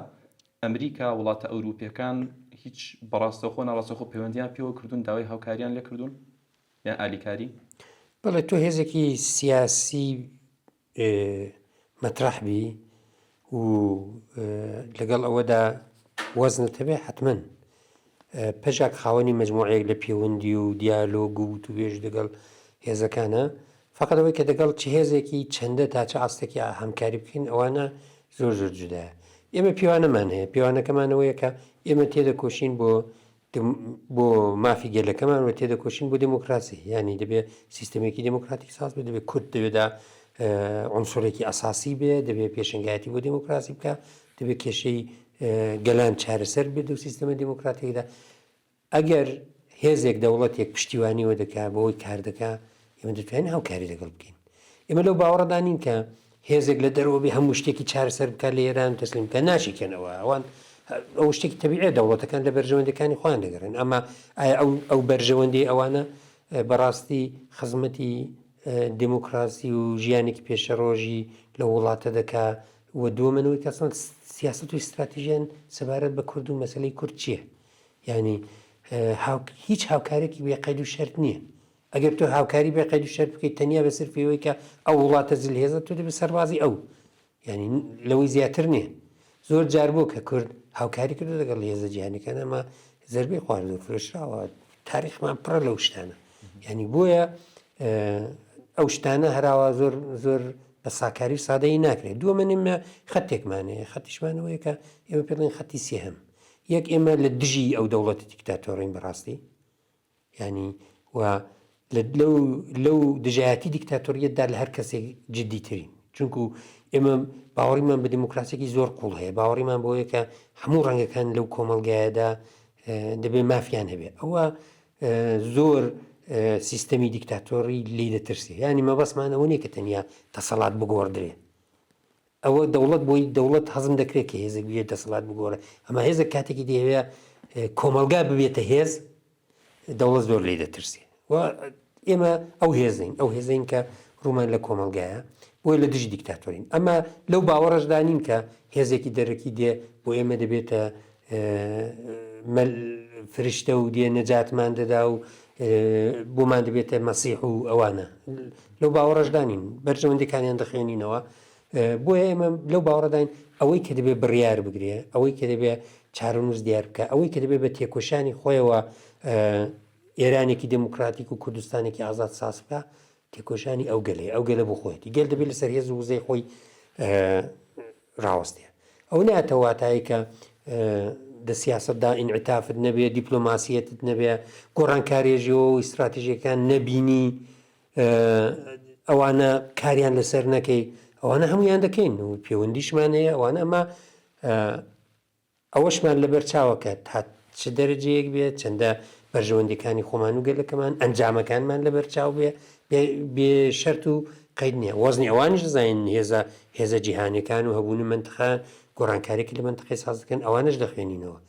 ئەمریکا، وڵاتە ئەوروپییەکان هیچ بە ڕاستەوخۆ ناڕاستەوخۆ پەیوەندییان پێوە کردوون، داوای هاوکارییان لێ کردوون یان ئالیکاری؟ بەڵێ تۆ هێزێکی سیاسی مەترەح بی و لەگەڵ ئەوەدا وەزنت هەبێ حەتمەن پەژاک خاوەنی مەجموعەیەک لە پێوەندی و دیالۆگ و وتوبێژ دەگەڵ هێزەکانە فقط ئەوەی کە دەگەڵ چ هێزێکی چەندە تا چ ئاستێکی هەمکاری بکەین ئەوانە زۆر زۆر جودایە ئێمە پێوانەمان هەیە پێوانەکەمانەوەیە کە ئێمە تێدەکۆشین بۆ بۆ مافی گەلەکەمان و تێدەکۆشین بۆ دێمۆکراسی یانی دەبێ سیستەمێکی دێمۆکراتیک ساز بێ دەبێ کورد دەوێدا عنسرێکی ئەساسی بێ دەبێ پێشەنگایەتی بۆ دێمۆکراسی بکە دەبێ کێشەی گەلان چارەسەر بێت و سیستەمە دێمۆکراتێکدا ئەگەر هێزێک دەوڵەتێک پشتیوانیەوە دەکا بۆی کار دەکا ئێمە دەتوانین هاوکاری لەگەڵ بکەین ئێمە لەو باوەڕەدا نین کە هێزێک لە دەرەوە بێ هەموو شتێکی چارەسەر بکات لە ئێران تەسلیم بکات ناشیکەنەوە ئەوان ئەو شتێکی تەبیعە دەوڵەتەکان لە بەرژەوەندەکانی خۆیان دەگەڕێن ئەمە ئایا ئەو ئەو بەرژەوەندی ئەوانە بەڕاستی خزمەتی دموکراسی و ژیانێکی پێشەڕۆژی لە وڵاتە دەکا و دووەمەنەوەی کەسان سیاست و استراتیژیان سەبارەت بە کورد و مەسلەی کورد چییە؟ یعنی هیچ هاوکارێکی بێ قەید و شەرت نییە ئەگەر تۆ هاوکاری بێ قەید و شەرت بکەیت تەنیا بە سرفی ئەوەی کە ئەو وڵاتە زلهێزە تۆ دەبێت سەربازی ئەو یعنی لەوەی زیاتر نییە زۆر جار بوو کە کورد هاوکاری کردو لەگەڵ هێزە جیهانەکان ئەمە زربەی خواردو فرۆشراوە تاریخمان پڕە لەو شتانە یعنی بۆیە ئەو شتانە هەراوە زۆر زۆر بە ساکاری و سادەیی ناکرێت دووە من ئێمە خەتێکمانەیە خەتیشمانەوەیە کە ئێمە پێڵێن خەتی سێهەم یەک ئێمە لە دژی ئەو دەوڵەتی دیکتاتۆڕین بەڕاستی یانی و لەو لەو دژایەتی دیکتاتۆریەتدا لە هەر کەسێک جدیترین چونکو ئێمە باوەڕیمان بە دیموکراسیەکی زۆر قوڵ هەیە باوەڕیمان بۆیە کە هەموو ڕەنگەکان لەو کۆمەڵگایەدا دەبێ مافیان هەبێ ئەوە زۆر سیستەمی دیکتاتۆری لی دەترسێ ینی مەبەستمان ئەوە نییە کە تەنیا دەسەڵات بگۆڕدرێ ئەوە دەوڵەت بۆی دەوڵەت هەزم دەکرێت کە هێزێک بێت دەسەڵات بگۆڕێ ئەمە هێزێک کاتێکی دەیەوێ کۆمەڵگا ببێتە هێز دەوڵەت زۆر لێی دەترسێ و ئێمە ئەو هێزین ئەو هێزین کە ڕوومان لە کۆمەڵگایە بۆیە لە دژی دیکتاتۆرین ئەمە لەو باوەڕەشدا نین کە هێزێکی دەرەکی دێ بۆ ئێمە دەبێتە فرشتە و دێ نەجاتمان دەدا و بۆمان دەبێتە مەسیح و ئەوانە لەو باوەڕەشدا نین بەرژەوەندەکانیان دەخوێنینەوە بۆیە ئێمە لەو باوەڕەداین ئەوەی کە دەبێ بڕیار بگرێ، ئەوەی کە دەبێ چارەنووس دیار بکا، ئەوەی کە دەبێ بە تێکۆشانی خۆیەوە. ئێرانێکی دێموکراتیک و کوردستانێکی ئازاد ساز بکا تێکۆشانی ئەو گەلەیە، ئەو گەلە بۆ خۆیەتی، گەل دەبێت لەسەر هێز و وزەی خۆی ڕاوەستێ. ئەوە نایەتە واتایی کە دە سیاسەتدا ئینعتافت نەبێ، دیپلۆماسیەتت نەبێ، گۆڕانکاریە ژێوە و ئیستراتیژیەکان نەبینی، ئەوانە کاریان لەسەر نەکەی، ئەوانە هەمویان دەکەین و پەیوەندیشمان هەیە ئەوانە ئەمە ئەوەشمان لەبەر چاوە کە تا چ دەرەجەیەک بێ، چەندە بەرژەوەندیەکانی خۆمان و گەلەکەمان، ئەنجامەکانمان لەبەر چاو بێ، بێ شەرت و قەید نیە. وەزنی ئەوانیش دەزانین هێزە هێزە جیهانیەکان و هەبوونی مەنتقە گۆڕانکاریەکی لە مەنتقەی ساز دەکەن، ئەوانەش دەخوێنینەوە.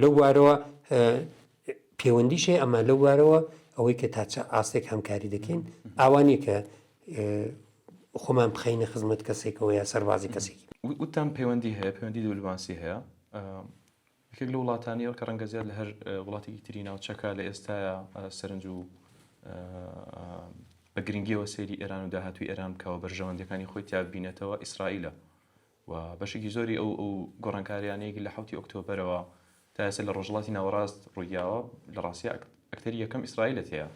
لەو بوارەوە پەیوەندیش هەیە، ئەما لەو بوارەوە ئەوەی کە تا چ ئاستێک هەمکاری دەکەین، ئاوا نیە کە خۆمان بخەینە خزمەت کەسێکەوە یا سەربازی کەسێکی. وتتان پەیوەندی هەیە، پەیوەندی دیبلۆماسی هەیە. یەکێک لەو وڵاتانەیە کە ڕەنگە زیاد لە هەر وڵاتێکی تری ناوچەکە لە ئێستایا سەرنج و بە گرنگیەوە سەیری ئێران و داهاتووی ئێران بکا و بەرژەوەندیەکانی خۆی تیا ببینێتەوە ئیسرائیلە و بەشێکی زۆری ئەو ئەو گۆڕانکاریانەی لە حەوتی ئۆکتۆبەرەوە تا ئێستا لە ڕۆژهەڵاتی ناوەڕاست ڕوویداوە لە ڕاستیا ئەکتەری یەکەم ئیسرائیلە تێیا.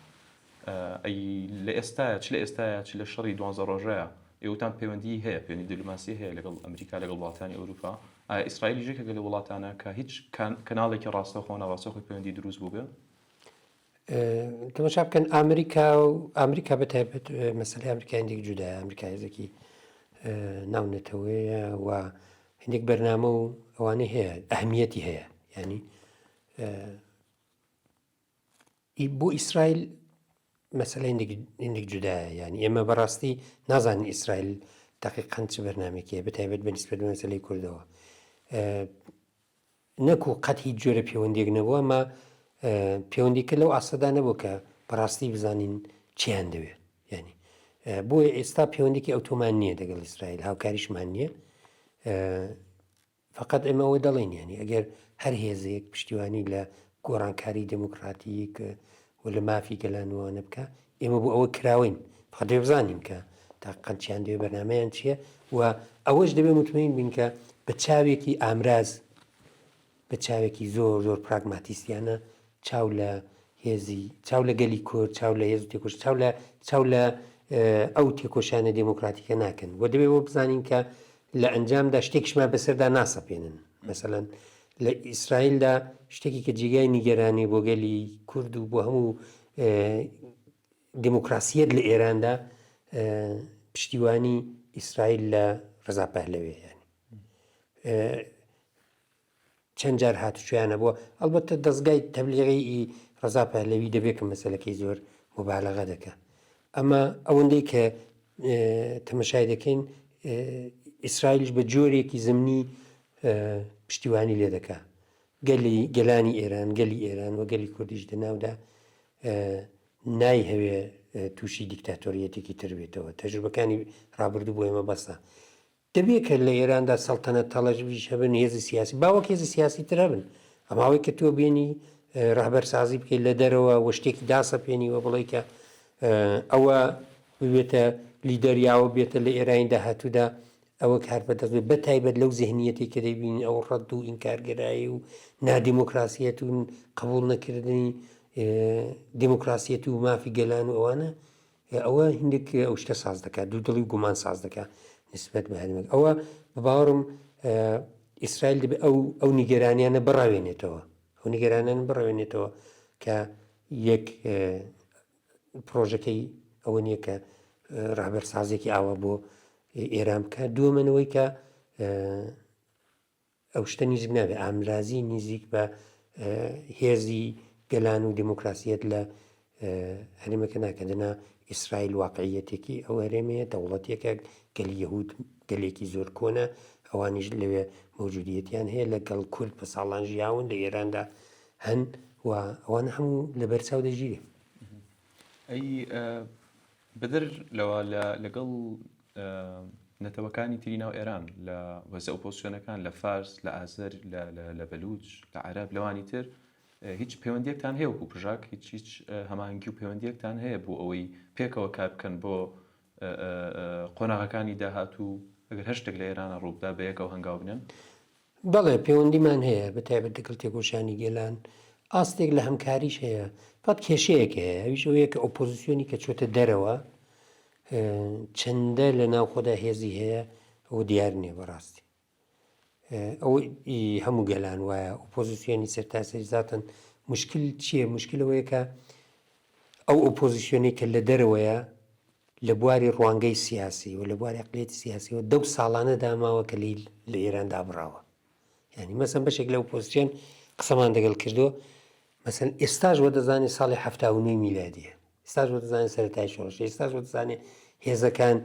ئەی لە ئێستایا چ لە ئێستایا چ لە شەڕی دوانزە ڕۆژەیا ئێوەتان پەیوەندیی هەیە پەیوەندی دیبلۆماسی هەیە لەگەڵ ئەمریکا لەگەڵ وڵاتانی ئەوروپا ئایا ئیسرائیلیش یەکێکە لە وڵاتانە کە هیچ کەناڵێکی ڕاستەوخۆ ناڕاستەوخۆی پەیوەندی دروست بووبێ؟ تەماشا بکەن ئامریکا و ئامریکا بە تایبەت مەسەلەی ئەمریکا هەندێک جودایە ئەمریکا هێزێکی ناونەتەوەیە و هەندێک بەرنامە و ئەوانەی هەیە ئەهمیەتی هەیە ینی بۆ ئیسرائیل مەسەلە هەندێک جودایە یعنی ئێمە بەڕاستی نازانین ئیسرائیل دقیقەن چ بەرنامێکی هەیە بەتایبەت بە نیسبەت بە مەسەلەی کوردەوە نەکو قەت هیچ جۆرە پەیوەندیەک نەبووە ئەما پەیوەندیکە لەو ئاستەدا نەبوو کە بەڕاستی بزانین چیان دەوێت ینی بۆیە ئێستا پەیوەندێکی ئەوتۆمان نییە دەگەڵ ئیسرائیل هاوکاریشمان نییە فقط ئێمە ئەوە دەڵێین یانی ئەگەر هەر هێزێک پشتیوانی لە گۆڕانکاری دێموکراتیک و لە مافی گەلان وانە بکا ئێمە بۆ ئەوە کراوەین فقط دەبێ بزانین کە تاقیقەن چیان دەوێ بەرنامەیان چییە و ئەوەش دەبێ متمەین بین کە بە چاوێکی ئامراز بە چاوێکی زۆر زۆر پراگماتیستیانە چاو لە هێزی چاو لە گەلی کورد چاو لە هێز و تێکۆش چاو لە چاو لە ئەو تێکۆشانە دێموکراتیکە ناکەن و دەبێ بۆ بزانین کە لە ئەنجامدا شتێکیشمان بەسەردا ناسەپێنن مەسەلەن لە ئیسرائیلدا شتێکی کە جێگای نیگەرانی بۆ گەلی کورد و بۆ هەموو دێموکراسیەت لە ئێراندا پشتیوانی ئیسرائیل لە ڕەزا پەهلەوێ یانی چەند جار هاتوچۆیان هەبووە، ئەڵبەتە دەزگای تەبلیغی ئی ڕەزا پەهلەوی دەبێ کە مەسەلەکەی زۆر موبالەغە دەکا. ئەما ئەوەندەی کە تەمەشای دەکەین ئیسرائیلیش بە جۆرێکی زمنی پشتیوانی لێ دەکا. گەلی گەلانی ئێران، گەلی ئێران و گەلی کوردیش دەناودا نایهەوێ تووشی دیکتاتۆریەتێکی تر بێتەوە. تەجروبەکانی ڕابردوو بۆ ئێمە بەسە. دەبێ کە لە ئێراندا سەڵتەنەت تەڵەبیش هەبن، هێزی سیاسی با وەک هێزی سیاسی تر هەبن. ئەما ئەوەی کە تۆ بێنی ڕەهبەرسازی بکەیت لە دەرەوە و شتێکی داسەپێنی و بڵێی کە ئەوە ببێتە لیدەر یاوە بێتە لە ئێرانی داهاتوودا ئەوە کار بەدەست بێت بە تایبەت لەو زهنیەتی کە دەیبینین ئەو ڕەد و ئینکارگەرایی و نادیموکراسیەت و قبوڵ نەکردنی دیموکراسیەت و مافی گەلان و ئەوانە ئەوە هیندێک ئەو شتە ساز دەکات دوودڵی و گومان ساز دەکات نسبەت بە هەرێمەکە ئەوە بە باوەڕم ئیسرائیل دەبێت ئەو ئەو نیگەرانیانە بڕەوێنێتەوە ئەو نیگەرانیان بڕەوێنێتەوە کە یەک پرۆژەکەی ئەوە نییە کە ڕابەرسازێکی ئاوا بۆ ئێران بکات دووەمەنەوەی کە ئەو شتە نیزیک نابێ ئامرازی نیزیک بە هێزی گەلان و دێموکراسیەت لە هەرێمەکە ناکە دەنا ئیسرائیل واقعیەتێکی ئەو هەرێمەیە دەوڵەتێکە گەلی یەهود گەلێکی زۆر کۆنە ئەوانیش لەوێ مەوجودیەتیان هەیە لەگەڵ کورد بە ساڵان ژیاون لە ئێراندا هەن و ئەوانە هەموو لەبەرچاو دەگیرێ. ئەی بەدەر لەوە لە لەگەڵ نەتەوەکانی تری ناو ئێران لە هێزە ئۆپۆزسیۆنەکان لە فارس لە ئازەر لە لە بەلوچ لە عەرەب لەوانی تر هیچ پەیوەندیەکتان هەیە وەکو پژاک هیچ هیچ هەماهەنگی و پەیوەندیەکتان هەیە بۆ ئەوەی پێکەوە کار بکەن بۆ قۆناغەکانی داهاتوو ئەگەر هەر شتێک لە ئێرانە ڕووبدا بە یەکەوە هەنگاو بنێن؟ بەڵێ پەیوەندیمان هەیە بە تایبەت لەگەڵ تێکۆشانی گەلان. ئاستێک لە هەمکاریش هەیە فقط کێشەیەک هەیە ئەویش ئەوەیە کە ئۆپۆزیسیۆنی کە چۆتە دەرەوە چەندە لە ناوخۆدا هێزی هەیە ئەوە دیار نییە بەڕاستی ئەوە هەموو گەلان وایە ئۆپۆزیسیۆنی سەرتاسەری زاتن مشکل چییە مشکل ئەوەیە کە ئەو ئۆپۆزیسیۆنەی کە لە دەرەوەیە لە بواری ڕوانگەی سیاسی و لە بواری عقلیەتی سیاسیەوە دەو ساڵانە داماوە کە لی لە ئێران دابڕاوە یعنی مەسەن بەشێک لە ئۆپۆزیسیۆن قسەمان دەگەڵ کردو مەسەن ئێستاش وە دەزانێت ساڵی 79 میلادیە ئێستاش وە دەزانێت سەرەتای شۆڕش ئێستاش وە دەزانێت هێزەکان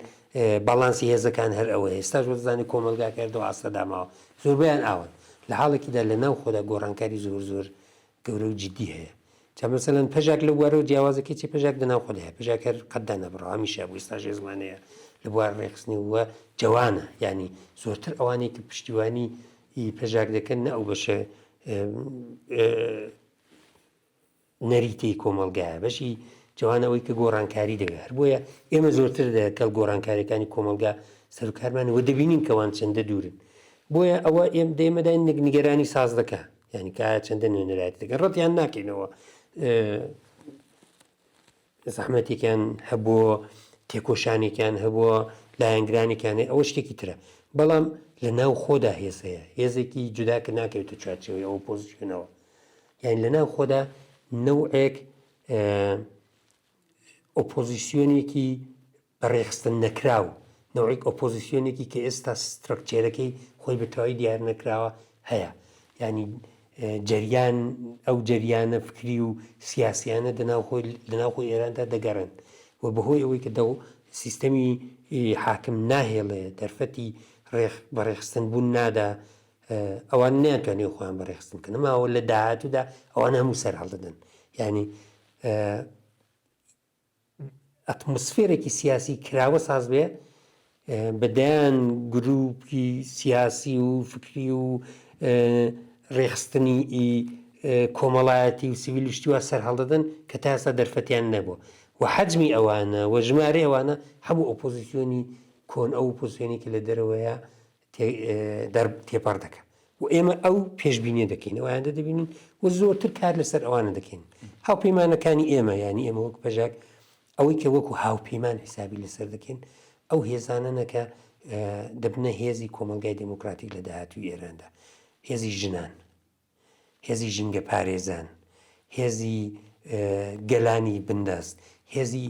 باڵانسی هێزەکان هەر ئەوەیە ئێستاش وە دەزانێت کۆمەڵگا کردەوە ئاستە داماوە زۆربیان ئاون لە حاڵێکیدا لە ناو خۆدا گۆڕانکاری زۆر زۆر گەورە و جدی هەیە جا مەسەلەن پەژاک لەو بوارەوە جیاوازەکەی چی پەژاک لە ناو خۆدا هەیە پەژاک هەر قەت دانەبڕاوە هەمیشە بوو ئێستاش هێزمان هەیە لە بوار ڕێکخستنی و جەوانە یعنی زۆرتر ئەوانەی کە پشتیوانی ئی پەژاک دەکەن نە ئەو بەشە نەریتەی کۆمەڵگایە بەشی جوان ئەوەی کە گۆڕانکاری دەوێت هەر بۆیە ئێمە زۆرتر دەکەڵ گۆڕانکاریەکانی کۆمەڵگا سەرکارمان و دەبینین کەوان چەندە دوورن بۆیە ئەوە ئێم دێمەدای نیگەرانی ساز دەکا یانی کە ئایا چەندە نوێنەرایەتی دەکەن ڕەتیان ناکەینەوە زەحمەتێکیان هەبووە تێکۆشانێکیان هەبووە لایەنگرانێکیان هەیە ئەوە شتێکی ترە بەڵام لە ناو خۆدا هێز هەیە هێزێکی جودا کە ناکەوێتە چوارچێوەی ئەو ئۆپۆزیسیۆنەوە یان لە ناو خۆدا نەوعێک ئۆپۆزیسیۆنێکی بەڕێخستن نەکراو، نەوعێک ئۆپۆزیسیۆنێکی کە ئێستا structure ەکەی خۆی بە تەواوی دیار نەکراوە هەیە. یانی جەریان ئەو جەریانە فکری و سیاسیانە دەناو خۆی لەناو خۆی ئێراندا دەگەڕێن و بەهۆی ئەوەی کە دەو سیستەمی حاکم ناهێڵێ دەرفەتی ڕێخ بەڕێخستن بوون نادا ئەوان نەیانتوانی خۆیان بەڕێخستن بکەن ماوە لە داهاتوودا ئەوان هەموو سەر هەڵدەدەن یعنی ئەتمۆسفێرێکی سیاسی کراوە ساز بێ بە دەیان گروپی سیاسی و فکری و ڕێخستنی کۆمەڵایەتی و سیویل و شتی وا سەر هەڵدەدەن کە تا ئێستا دەرفەتیان نەبووە و حەجمی ئەوانە و ژمارەی ئەوانە هەموو ئۆپۆزیسیۆنی کۆن ئەو ئۆپۆزیسیۆنی کە لە دەرەوەیە تێپەڕ دەکا و ئێمە ئەو پێشبینیە دەکەین ئەویان دەبینین و زۆرتر کار لەسەر ئەوانە دەکەین هاوپەیمانەکانی ئێمە ینی ئێمە وەک پەژاک ئەوەی کە وەکو هاوپەیمان حیسابی لەسەر دەکەین ئەو هێزانە نەکە دەبنە هێزی کۆمەلگای دموکراتیک لە داهاتوی ئێراندا هێزی ژنان هێزی ژینگەپارێزان، هێزی گەلانی بندەست، هێزی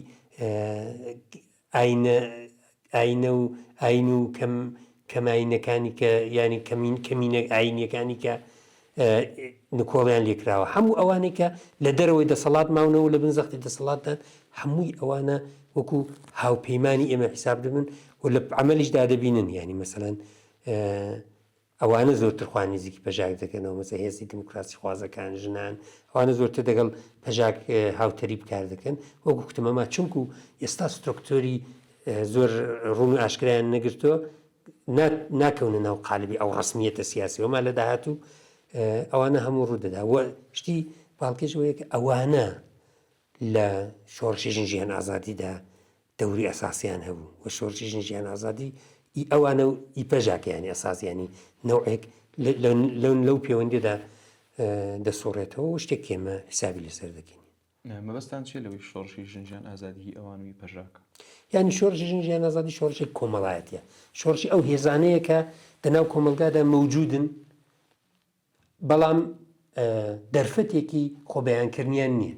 ئاینە ئاینە و ئاین و کەم کەماینەکانی کە یانی کەمین کەمینە ئاینیەکانی کە نکۆڵیان لێکراوە هەموو ئەوانەی کە لە دەرەوەی دەسەڵات ماونەوە لە بن زەختی دەسەڵاتدان هەمووی ئەوانە وەکو هاوپەیمانی ئێمە حیساب دەبن و لە عملیشدا دەبینن یعنی مەسەلەن ئەوانە زۆرتر خۆیان نزیکی پەژاک دەکەنەوە، مەسەلەن هێزی دیموکراسی خوازەکان، ژنان، ئەوانە زۆرتر دەگەڵ پەژاک هاوتەریب کار دەکەن. وەکو کوتم ئەما چونکو ئێستا سترۆکتۆری زۆر ڕوون و ئاشکرایان نەگرتووە، ناکەونە ناو قالبی ئەو ڕەسمیەتە سیاسیەوە، ئەما لە داهاتوو ئەوانە هەموو ڕوو دەدا. وە شتی باڵکێش ئەوەیە کە ئەوانە لە شۆڕشی ژن ژیان ئازادیدا دەوری ئەساسیان هەبوو و شۆرشی ژن ژیان ئازادی ئی ئەوانە و ئی پەژاکە یانی ئەساس یانی نەوعێک لەو پێوەندیدا دەسوڕێتەوە و شتێک کێمە حسابی لەسەر دەکەین. مەبەستان چیە لەوەی شۆڕشی ژن ژیان ئازادی هی ئەوان و هی پەژاکە؟ یانی شۆڕشی ژن ژیان ئازادی شۆڕشێک کۆمەڵایەتیە، شۆڕشی ئەو هێزانەیە کە دەناو کۆمەڵگادا مەوجودن بەڵام دەرفەتێکی خۆبەیانکردنیان نییە.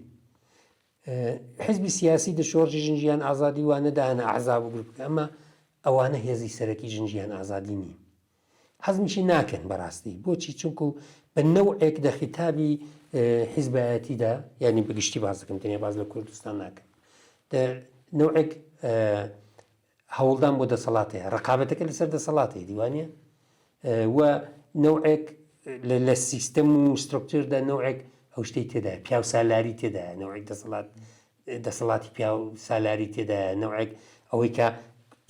حزبی سیاسی دە شۆڕشی ژن ژیان ئازادی وانە داهەنە ئەحزاب و گروپەکە ئەمە ئەوانە هێزی سەرەکی ژن ژیان ئازادی نین. حەزمیشی ناکەن بەڕاستی بۆچی چونکو بە نەوعێک دە خیتابی حیزبایەتیدا یعنی بەگشتی باس دەکەم تەنیا باس لە کوردستان ناکەم دە نەوعێک هەوڵدان بۆ دەسەڵات هەیە ڕقابەتەکە لەسەر دەسەڵات هەیە دیوانە و نەوعێک لە سیستەم و سترۆکتۆردا نەوعێک ئەو شتەی تێدایە پیاو سالاری تێدایە نەوعێک دەسەڵات دەسەڵاتی پیاو سالاری تێدایە نەوعێک ئەوەی کە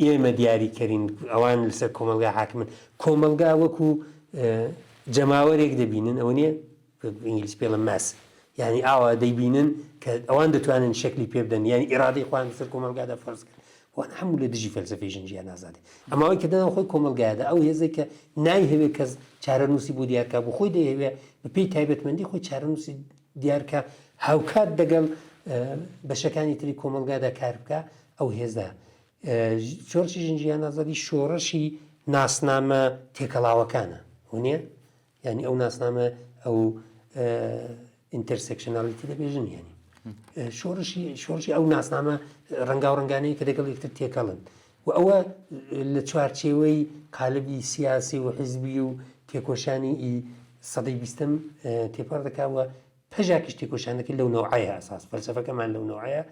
ئێمە دیاری کەرین ئەوان لەسەر کۆمەلگا حاکمن کۆمەلگا وەکو جەماوەرێک دەبینن ئەوە نییە ئینگلیس پێڵە mass یعنی ئاوا دەیبینن کە ئەوان دەتوانن شکلی پێ بدەن یعنی ئیرادەی خۆیان لەسەر کۆمەلگادا فەرز کەن وان هەموو لە دژی فەلسەفەی ژن ژیان ئازادی ئەماوەی کە دەناو خۆی کۆمەلگایدا ئەو هێزێک کە نایهەوێ کەس چارەنووسی بۆ دیارکا بۆ خۆی دەیهەوێ بەپێی تایبەتمەندی خۆی چارەنووسی دیارکە هاوکات دەگەڵ بەشەکانی تری کۆمەڵگادا کار بکە ئەو هێزە شۆڕشی ژن ژیان ئازادی شۆڕشی ناسنامە تێکەڵاوەکانە ونیە یانی ئەو ناسنامە ئەو intersectionality دەبێژن یانی شۆڕشی شۆڕشی ئەو ناسنامە ڕەنگاو ڕەنگانەی کە دەگەڵ یەکتر تێکەڵن و ئەوە لە چوارچێوەی قالبی سیاسی و حزبی و تێکۆشانی ئی سەدەی بیستم تێپەڕ دەکا و پەژاکیش تێکۆشانەکەی لەو نەوعەیە ئەساس فەلسەفەکەمان لەو نەوعەیە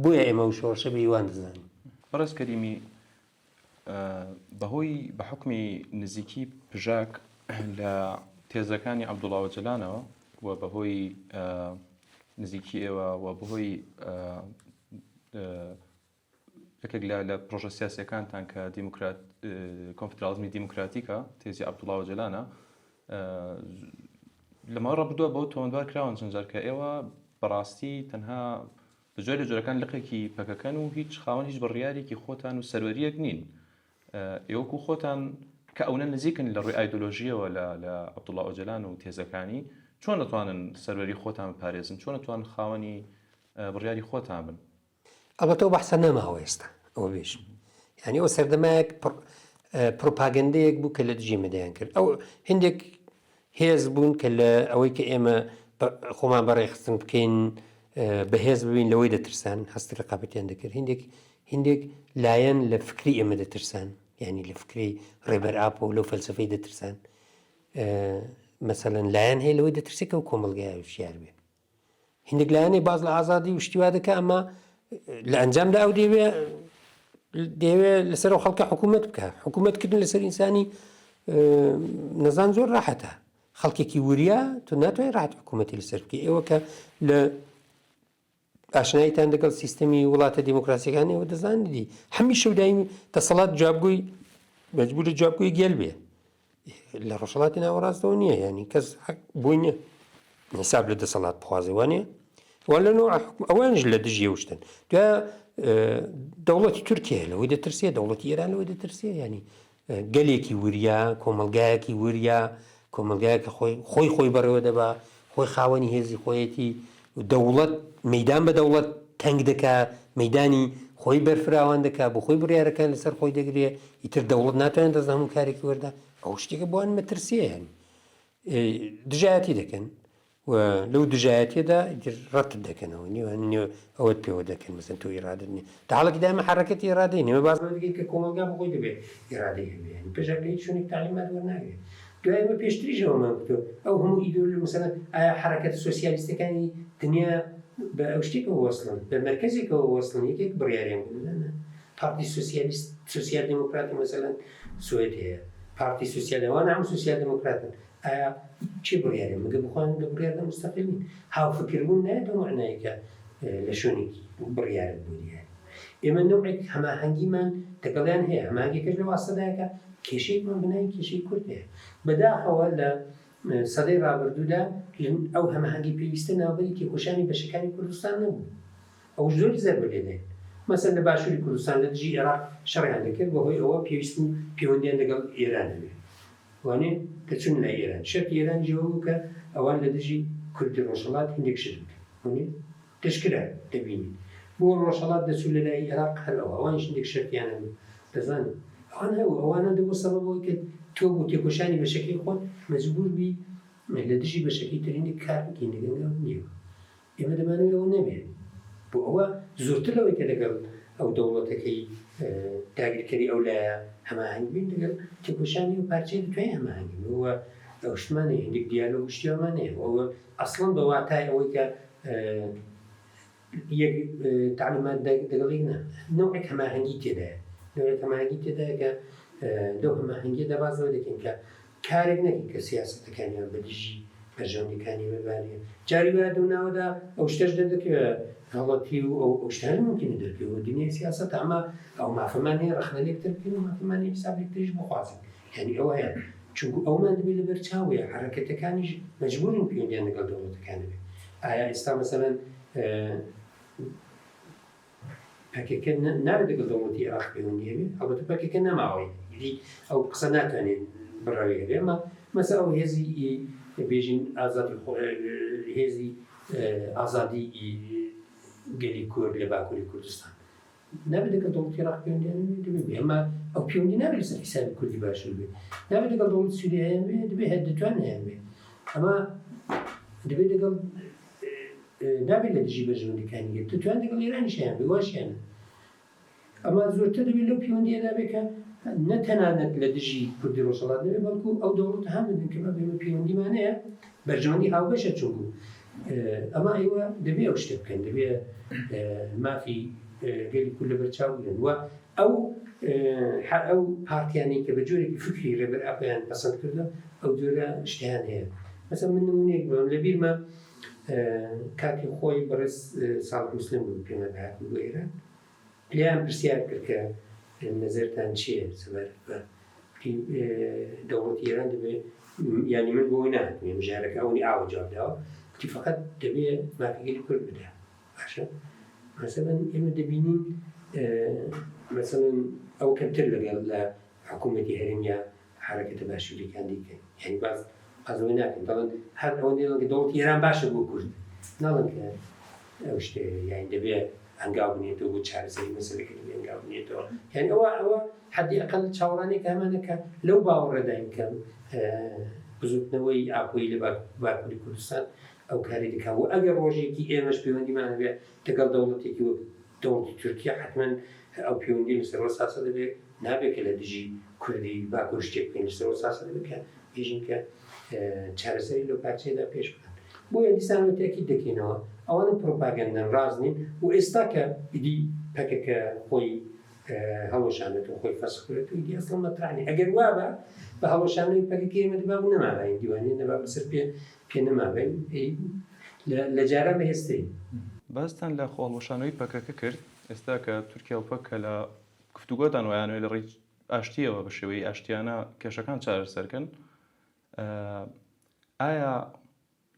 بۆیە ئێمە ئەو شۆڕشە بە هیوان دەزانین. بەڕێز کەریمی بەهۆی بە حوکمی نزیکی پژاک لە تێزەکانی عەبدوڵا ئۆجەلانەوە و بەهۆی نزیکی ئێوە و بەهۆی یەکێک لە لە پرۆژە سیاسیەکانتان کە دیموکرات کۆنفدراڵزمی دیموکراتیکە تێزی عەبدوڵا ئۆجەلانە لە ماوەی ڕابردووە بەوە تۆمەتبار کراون چەند جار کە ئێوە بەڕاستی تەنها بە جۆرێک لە جۆرەکان لقێکی پەکەکەن و هیچ خاوەن هیچ بڕیارێکی خۆتان و سەروەریەک نین. ئێوەکو خۆتان کە ئەونە نزیکن لە ڕووی ئایدۆلۆژیەوە لە لە عەبدوڵا ئۆجەلان و تێزەکانی چۆن دەتوانن سەروەری خۆتان بپارێزن؟ چۆن دەتوانن خاوەنی بڕیاری خۆتان بن؟ ئەڵبەتە ئەو بەحسە نەماوە ئێستا ئەوە بێژم یعنی ئەو سەردەمایەک پرۆپاگەندەیەک بوو کە لە دژی ئێمە دەیان کرد ئەو هندێک هێز بوون کە لە ئەوەی کە ئێمە خۆمان بەڕێخستن بکەین بەهێز ببین لەوەی دەترسان هەستی ڕقابەتیان دەکرد هندێک هندێک لایەن لە فکری ئێمە دەترسان یعنی لە فکری ڕێبەر ئاپۆ و لەو فەلسفەی دەترسان مەسەلەن لایەن هەیە لەوەی دەترسێت کە ئەو کۆمەڵگای وشیار بێ هندێک لایەنێک باز لە ئازادی و شتی وا دەکا ئەمە لە ئەنجامدا ئەو دەیەوێ دەیەوێ لەسەر ئەو خەڵکە حکوومەت بکە حکوومەتکردن لەسەر ئینسانی نەزان زۆر ڕاحەتە خەڵکێکی وریا تۆ ناتوانین ڕاحەت حکوومەتی لەسەر بکەی ئێوە کە لە ئاشناییتان لەگەڵ سیستەمی وڵاتە دیموکراسیەکان ئێوە دەزانیدی هەمیشە و دایم دەسەڵات جوابگوی مەجبورە جوابگوی گەل بێ لە ڕۆژهەڵاتی ناوەڕاستەوە نییە ینی کەس بۆی نییە حساب لە دەسەڵات بخوازێ وانە وە لە نوع ئەوانش لە دژی وشتن دوای دەوڵەتی تورکیا لەوەی دەترسێ دەوڵەتی ئێران لەوەی دەترسێ ینی گەلێکی وریا کۆمەلگایەکی وریا کۆمەلگایەکە خۆی خۆی خۆی بەڕێوە دەبا خۆی خاوەنی هێزی خۆیەتی دەوڵەت مەدان بە دەوڵەت تەنگ دەکا مەدانی خۆی بەرفراوان دەکا بۆ خۆی بڕیارەکان لەسەر خۆی دەگرێ ئیتر دەوڵەت ناتوانێت دەست لە هەموو کارێکی وەردا ئەو شتێکە بۆیان مەترسیە یانی دژایەتی دەکەن و لەو دژایەتیەدا ئیتر ڕەتت دەکەنەوە نیوان نیوە ئەوەت پێوە دەکەن مەسەن تۆ ئیرادت نییە تا حاڵێکی دایمە حەرەکەتی ئیرادەی نیە باس لەوە دەکەین کە کۆمەڵگا بۆ خۆی دەبێت ئیرادەی هەبێ یانی پێشەک لە هیچ شوێنێک تەعلیمات وەرناگرێت دوای ئێمە پێشتریش ئەوەمان گوتووە ئەو هەموو ئیدۆلۆ مەسەلەن ئایا حەرەکەتە سۆسیالیستەکانی دنیا بە ئەو شتێکەوە وەسڵن بە مەرکەزێکەوە وەسڵن یەکێک بڕیاریان بوو نا نا پارتی سۆسیالیست سۆسیال دێموکراتی مەسەلەن سوێد هەیە پارتی سۆسیال ئەوانە هەموو سۆسیال دێموکراتن ئایا کێ بڕیاریان مەگەر بخۆیان لە بڕیاردا مستەقیل نین هاوفکر بوون نایەتە مەعنای کە لە شوێنێکی بڕیارت بوون یانی ئێمە نەوعێک هەماهەنگیمان دەگەڵیان هەیە هەماهەنگیەکەش لەو ئاستەدایە کە کێشەیەکمان بە ناوی کێشەی کورد هەیە بەداخەوە لە سەدەی ڕابردوودا ئەو هەماهەنگی پێویستە ناوبەری تێکۆشانی بەشەکانی کوردستان نەبوو ئەوش زۆری زەربە لێداین مەسەن لە باشووری کوردستان لە دژی ئێراق شەڕیان دەکرد بەهۆی ئەوە پێویست بوو پەیوەندیان لەگەڵ ئێران هەبێ وانێ دەچوون لای ئێران شەرتی ئێرانیش ئەوە بوو کە ئەوان لە دژی کوردی ڕۆژهەڵات هیندێک شت بکەن وانێ دەشکرا دەبینین بۆ ڕۆژهەڵات دەچوو لە لای ئێراق هەر ئەوە ئەوانیش هیندێک شەرتیان هەبوو دەزانن ئەوان هەبوو ئەوانە دەبوو سەبەب ئەوەی کە تۆ بۆ تێکۆشانی بەشەکەی خۆت مەجبوور بی لە دژی بەشەکەی تر هیندێک کار بکەی نەگەنگاو نییە. ئێمە دەمانەوێت ئەوە نەبێت. بۆ ئەوە زۆرتر لەوەی کە لەگەڵ ئەو دەوڵەتەکەی داگیرکەری ئەو لایە هەماهەنگ بین، لەگەڵ تێکۆشانی ئەو پارچەیە دەتوانین هەماهەنگ بین. ئەوە ئەو شتمان هەیە، هەندێک دیالۆگ و شتی وامان هەیە. ئەوە ئەسڵەن بە واتای ئەوەی کە یەک تەعلیمات دەگەڵ یەک نا، نەوعێک هەماهەنگی تێدایە. نەوعێک هەماهەنگی تێدایە کە لەو هەماهەنگیەدا باس لەوە دەکەین کە کارێک نەکەین کە سیاسەتەکانیان بە دژی بەرژەوەندیەکانی ئێمە بانێ. جاری وایە دەو ناوەدا ئەو شتەش دەردەکەوێ غەڵەتی و ئەو ئەو شتانە مومکینە دەرکەوێ و دنیای سیاسەتە ئەما ئەو مافەمان هەیە ڕەخنە لێکتر بکەین و مافەمان هەیە حیساب لێکتریش بخوازین یانی ئەوە هەیە چونکو ئەومان دەبێ لەبەر چاو بێ حەرەکەتەکانیش مەجبوورن پەیوەندیان لەگەڵ دەوڵەتەکان هەبێ ئایا ئێستا مەسەلەن پەکەکە نابێت لەگەڵ دەوڵەتی عێراق پەیوەندی هەبێت ئەڵبەتە پەکەکە نەماوە ئیدی ئەو قسە ناتوانێت بڕاوی هەبێ ئەمە مەسە ئەو هێزی بێژین ئازادی هێزی ئازادی گەلی کورد لە باکووری کوردستان نابێت لەگەڵ دەوڵەتی عێراق پەیوەندیان هەبێ دەبێ بێ ئەمما ئەو پەیوەندی نابێت لەسەر حیسابی کوردی باشوور بێ نابێت لەگەڵ دەوڵەتی سووریا هەیان بێ دەبێ هەر دەتوان هەیان بێ ئەمە دەبێت لەگەڵ نابێت لە دژی بەرژەوەندیەکانی گەل دەتوان لەگەڵ ئێرانیش هەیان بێ واشیانە ئەمە زۆرتر دەبێت لەو پەیوەندییەدا بێت کە نە تەنانەت لە دژی کوردی ڕۆژهەڵات نەبێت، بەڵکو ئەو دەوڵەتە هان بدەن کە بابە ئێمە پەیوەندیمان هەیە، بەرژەوەندی هاوبەشە چونکو ئەمە ئێوە دەبێ ئەو شتە بکەن، دەبێ مافی گەلی کورد لەبەر چاو بگرن و ئەو ئەو پارتیانەی کە بە جۆرێکی فکری ڕێبەر ئاپۆیان پەسەند کردووە ئەو جۆرە شتیان هەیە. مەسەلەن من نموونەیەک بەم لەبیرمە کاتی خۆی بەڕێز ساڵح موسلیم بوو پێمان هاتبوو بۆ ئێران، لێیان پرسیار کرد کە نەزەرتان چییە سەبارەت بە دەوڵەتی ئێران دەبێ یانی من بۆی نەهاتم مژارەکە ئەوەنی ئاوە جواب داوە گوتی فەقەت دەبێ مافی گەلی کورد بدا باشە مەسەلەن ئێمە دەبینین مەسەلەن ئەو کەمتر لەگەڵ لە حکوومەتی هەرێم یا حەرەکەتە باشووریەکان دیکەن یانی باس باس لەوە ناکەن دەڵێن هەر ئەوەندەی دەڵێن کە دەوڵەتی ئێران باشە بۆ کورد ناڵێن کە ئەو شتێ یانی دەبێ هەنگاو بنێتەوە بۆ چارەسەری مەسەلەکە دەبێ هەنگاو بنێتەوە یانی ئەوە ئەوە حەدی ئەقەل چاوەڕانێک هەمانە کە لەو باوەڕەداین کە بزوتنەوەی ئاپۆیی لە باکووری کوردستان ئەو کاری دەکا و ئەگەر ڕۆژێکی ئێمەش پەیوەندیمان هەبێ لەگەڵ دەوڵەتێکی وەک دەوڵەتی تورکیا حەتمەن ئەو پەیوەندی لەسەر ئەو ئەساسە دەبێ نابێ کە لە دژی کوردی باکوور شتێک بکەین لەسەر ئەو ئەساسە دەبێ کە بێژین کە چارەسەری لەو پارچەیەدا پێش بخەن. بۆیە دیسانەوە تەئکید دەکەینەوە ئەوانە پرۆپاگەندەن ڕاست نین و ئێستا کە ئیدی پەکەکە خۆی هەڵوەشاندێتەوە خۆی فەسخ کردێتەوە ئیدی ئەسڵەن مەترەح نیە. ئەگەر وابا بە هەڵوەشاندنەوەی پەکەکە ئێمە دەبابوو نەماباین دیوانیە نەبا بەسەر پێ پێ نەمابین لە جاران بەهێزترین. باستان لە خۆهەڵوەشانەوەی پەکەکە کرد، ئێستا کە تورکیا و پەککە لە گفتوگۆدان وایانەوێت لە ڕێی ئاشتییەوە بە شێوەی ئاشتیانە کێشەکان چارەسەر کەن، ئایا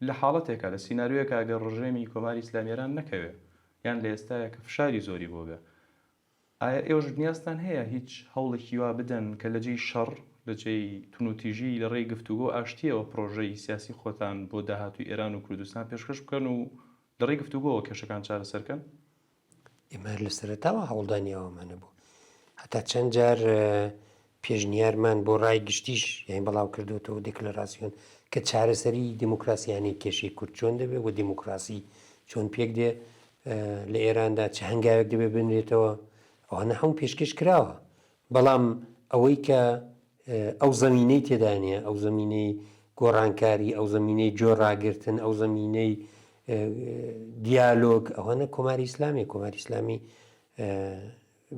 لە حاڵەتێکا لە سیناریۆیەکا گەر ڕژێمی کۆماری ئیسلامی ئێران نەکەوێ یان لە ئێستایا کە فشاری زۆری بۆ بێ ئایا ئێوەش نیازتان هەیە هیچ هەوڵێکی وا بدەن کە لە جێی شەڕ، لە جێی توندوتیژی لە ڕێی گفتوگۆ و ئاشتییەوە پڕۆژەی سیاسی خۆتان بۆ داهاتووی ئێران و کوردستان پێشکەش بکەن و لە ڕێی گفتوگۆوە کێشەکان چارەسەر کەن؟ ئێمە هەر لە سەرەتاوە هەوڵدانی ئەوەمان هەبوو. هەتا چەند جار پێشنیارمان بۆ ڕای گشتیش یانی بڵاو کردووەتەوە دێکلەراسیۆن کە چارەسەری دێموکراسیانەی کێشەی کورد چۆن دەبێ و دێموکراسی چۆن پێک دێ لە ئێراندا چ هەنگاوێک دەبێ بنرێتەوە ئەوانە هەموو پێشکەش کراوە بەڵام ئەوەی کە ئەو زەمینەی تێدا نییە ئەو زەمینەی گۆڕانکاری ئەو زەمینەی جۆ ڕاگرتن ئەو زەمینەی دیالۆگ ئەوانە کۆماری ئیسلامی کۆماری ئیسلامی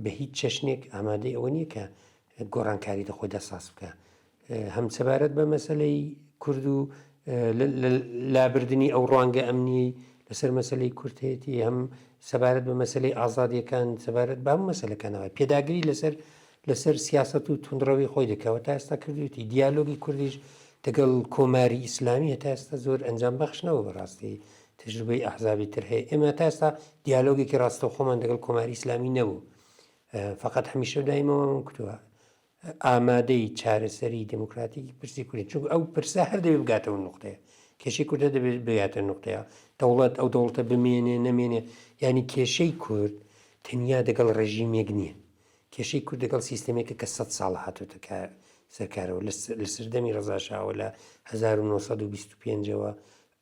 بە هیچ چەشنێک ئامادەی ئەوە نییە کە گۆڕانکاری لە خۆیدا ساز بکا هەم سەبارەت بە مەسەلەی کورد و لابردنی ئەو ڕوانگە ئەمنیەی لەسەر مەسەلەی کورد هەیەتی هەم سەبارەت بە مەسەلەی ئازادیەکان سەبارەت بە هەموو مەسەلەکانەوە پێداگری لەسەر لەسەر سیاسەت و توندڕەوی خۆی دەکەوە تا ئێستا کردوێتی دیالۆگی کوردیش دەگەڵ کۆماری ئیسلامی هەتا ئێستا زۆر ئەنجام بەخش نەبوو بەڕاستی تەجروبەی ئەحزابی تر هەیە ئێمە تا ئێستا دیالۆگێکی ڕاستەوخۆمان دەگەڵ کۆماری ئیسلامی نەبوو فقط هەمیشە دایمەوە کوتووە ئامادەی چارەسەری دێموکراتیکی پرسی کوردین، چونکە ئەو پرسە هەر دەبێ بگاتەوە نوقتەیە، کێشەی کورد هەر دەبێ بگاتە نوقتەیە، دەوڵەت ئەو دەوڵەتە بمێنێ نەمێنێ، یانی کێشەی کورد تەنیا دەگەڵ ڕێژیمێک نییە، کێشەی کورد دەگەڵ سیستەمێکە کە سەد ساڵە هاتۆتە سەر کارەوە، لە سەردەمی ڕەزا شاوە لە 1925 ەوە